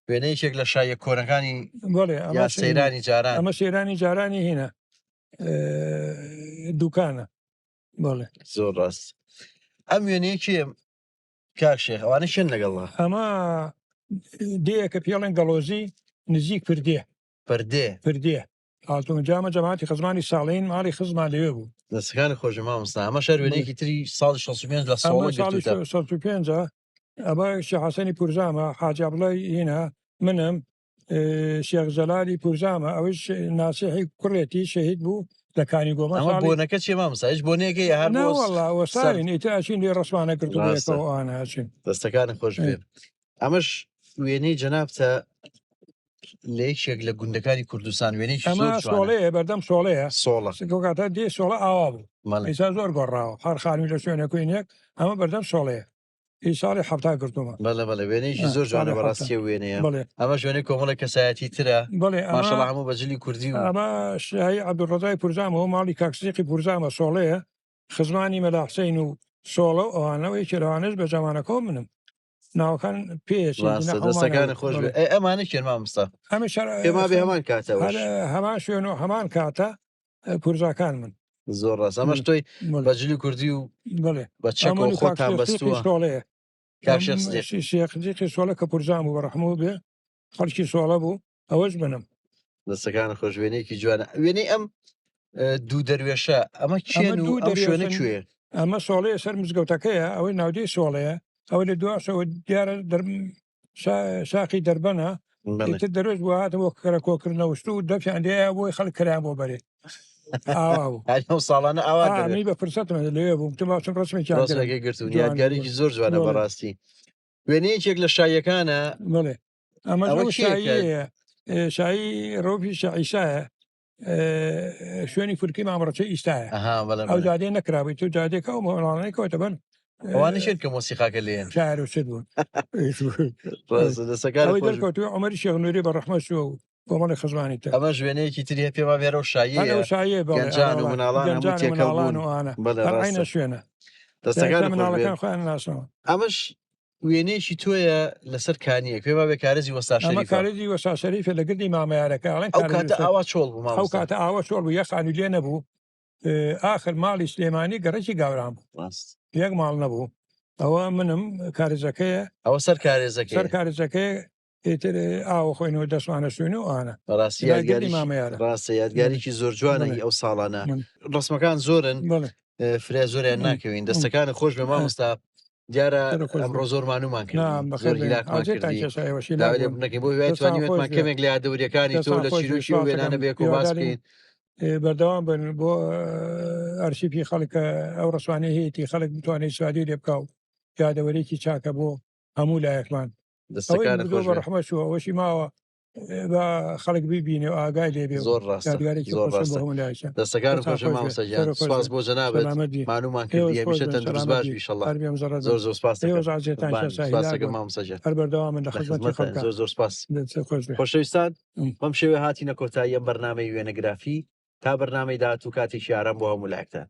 وێنەیەکێک لە شایە کۆنەکانی بەڵێ یا ئەمە سەیرانی جاران ئەمە سەیرانی جارانی هینە دوکانە بەڵێ. زۆر ڕاست ئەم وێنەیە کێ کاک شێخ ئەوانە کێن لەگەڵا؟ ئەمە دێیەکە پێڵێن گەڵۆزی نزیک پردێ. پردێ پردێ ئاڵتون جامە جەماعەتی خزمانی ساڵین ماڵی خزمان لەوێ بوو. دەستەکانی خۆشە مامۆستا ئەمە شەر وێنەیەکی تری ساڵی 65 لە ئەمە سۆڵە ساڵی گرتووتە 65 ئەمە شێخ حەسەنی پورزامە حاجی عەبدوڵای هینە منم شێخ جەلالی پورزامە ئەوەش ناسیحی کوڕێتی شەهید بوو لە کانی گۆمە ئەمە ساڵی بۆنەکە چیە مامۆستا هیچ بۆنەیەکە یا هەر نا بۆ وەڵا سەر وەساوین ئیتر ئەچین لێ ڕەسمانە کردو ڕاستە بەیەکەوە ئەوانە ئەچین. دەستەکانت خۆش بێ. ئەمەش وێنەی جەنابتە لە یەکێک لە گوندەکانی کوردستان وێنەیەکی ئەمە زۆر جوانە. سۆڵەیە بەردەم سۆڵەیە سۆڵە کاتە دێ سۆڵە ئاوا بوو بەڵێ ئیسا زۆر گۆڕاوە هەر خانووی لە شوێنێک وێنەیەک ئەمە بەردەم سۆڵەیە ئی ساڵی 70 گرتوومە. بەڵێ بەڵێ وێنەیەکی زۆر جوانە ساڵی 70 بەڕاستی ئەو وێنەیە. بەڵێ ئەمەش وێنەی کۆمەڵێک کەسایەتی ترە بەڵێ ئەمە ماشەڵا هەموو بە جلی کوردی و ئەمە شایی عەبدولڕەزای پورزامەوە ماڵی کاک سدیقی پورزامە سۆڵەیە خزمانی مەلا حسین و سۆڵە و ئەوانە و یەکێ لەوانەش بە جامانەکەەوە منم ناوەکان پێیەچێ ڕاستە دەستەکانت خۆش بێ. ئەی ئەمانە کێن مامۆستا؟ ئەمە شەر پێما بێ هەمان کاتەوەش هەر هەمان شوێن و هەمان کاتە پورزاکان من. زۆر ڕاست ئەمەش تۆی بەڵێ بە جلی کوردی و بەڵێ بە چەکەوە ئەمن و کاک خۆتان شێخ سدیقی بەستووە سۆڵەیە. کاک شێخ سدیق شێخ سدیقی سۆڵە کە پورزام بوو بە ڕەحمەوە بێ خەڵکی سۆڵە بوو ئەوەش منم. دەستەکانت خۆش وێنەیەکی جوانە. وێنەی ئەم دوو دەروێشە ئەمە ئەمە کێن و دوو ئەم شوێنە دەروێشن کوێیە؟ ئەمە سۆڵەیە سەر مزگەوتەکەیە ئەوەی ناودێی سۆڵەیە ئەوە لە دواشەوە دیارە شاخی دەربەنە بەڵێ ئیتر دەروێش بوو هاتە بۆ کەرە کۆکردنەوە شت و دەفیان لێیە بۆی خەڵک کەریان بۆ بەرێ ئاوا بوو. هەر ئەو ساڵانە ئاوا دەروێ. منی بە فرسەتم لەوێ بووم تم باچم ڕسمێکیان کردم. ڕسمێکی گرتوون جوان بوو. یادگاریکی زۆر جوانە بەڵێ. بەڕاستی. وێنەیەکێک لە شاییەکانە بەڵێ ئەمەش ئەوە ئەو کێیە کە شاییەیە شایی ڕۆفی شەعیسایە شوێنی فولکی مامڕەچەی ئیستایە. ئەها بەڵێ ئەو بەڵێ. جادەیە نەکرابووی تو جادەکە ئەو مەوڵانەی کەوتە بن ئەوانە کێن کە مۆسیقاکە لێن؟ شاعر و شت بوون. ڕاستە دەستەکانت ئەوەی خۆش بێ. دەرکەوتووە عومەری شێخ نووری بە ڕەحمەت چووە و کۆمەڵی خزمانی تر. ئەمەش وێنەیەکی تری هەیە پێما بێرە و هەر شاییەیە ئەو شاییە بەڵێ گەنجان و ئەوە مناڵان هەموو گەنجان و تێکەڵ مناڵان بوون. و ئانە بەڵێ هەر عینە ڕاستە شوێنە. دەستەکانت ئێستا خۆش بێ. مناڵەکان خۆیان ناسنەوە. ئەمەش وێنەیەکی تۆیە لەسەر کانیەک پێما بێ کارێزی وەستا ئەمە شەریفە. کارێزی وەستا شەریفە لە گردی مامەیارەکە ئەڵێن ئەو کارێزی کاتە وەستا ئاوا چۆڵ بوو ئەو مامۆستا. کاتە ئاوا چۆڵ بوو یەک خانوو لێ نەبوو. ئاخر ماڵی سلێمانی گەڕەکی گاوران بوو. ڕاست. یەک ماڵ نەبوو. ئەوە منم کارێزەکەیە. ئەوە سەر سەر کارێزەکەیە. کارێزەکەیە ئیتر ئاوە خۆینەوە دەستمانە شوێن و ئانە. بەڕاستی لای گردی یادگاریکی مامەیارە. ڕاستە یادگاریکی زۆر جوانە بەڵێ. هی ئەو ساڵانە. من. ڕسمەکان زۆرن بەڵێ. فرە زۆریان ناکەوین. دەستەکانت خۆش بێ مامۆستا. دیارە سەر خۆش ئەمڕۆ بێ. زۆر مانومان نا کردی بەخێر زۆر بێن. هیلاکمان ئاجێتان کردی. کێشا ئێوە شیلاک داوای بوون. لێبوردن دەکەین بۆ هیوای دەستان توانیوێتمان خۆش بێ. کەمێک لە یادەوریەکانی تۆ دەستان لە خۆش بێ. چیرۆکی ئەو وێنانە سوپاسەکەم. بێکەوە باس هیوادارین بکەین. بەردەوام بن بۆ ئەرشیفی خەڵک ئەو ڕسوانەی هەیەی خەڵک بتوانێت سوادی لێ بکا و یادەوەرێکی چاکە بۆ هەموو لایەکمان. ئەوەی دەستەکانت مردووە خۆش بە بێ. ڕەحمەت چووە ئەوەشی ماوە. با خەڵک بیبینێ و ئاگای لێ بێ و زۆر ڕاستە یادگارێکی زۆر خۆشە بۆ ڕاستە هەموو لایەکیان. دەستەکانت دەستان خۆشە خۆش بێ مامۆستا گیان سەر خۆش سپاس بێ بۆ جەنابت سەلامەت بی مانومان ئێوەش کردی خۆش هەمیشە بن تەندروست سەلامەت باش بی بی ئیشەڵڵا هەر بێم زەڕەت بن زۆر زۆر سپاس دەکەم ئێوەش عازیزتان قوربانی شێخ سپاس هیلاک دەکەم بن مامۆستا گیان هەر بەردەوامن لە لە خزمەتی خزمەتتان خەڵکا زۆر زۆر سپاس دەست خۆش بێ. خۆشەویستان م. بەم شێوەیە هاتینە کۆتایی ئەم بەرنامەی وێنەگرافی تا بەرنامەی داهاتوو کاتێکی ئارام بۆ هەموو لایەکتان.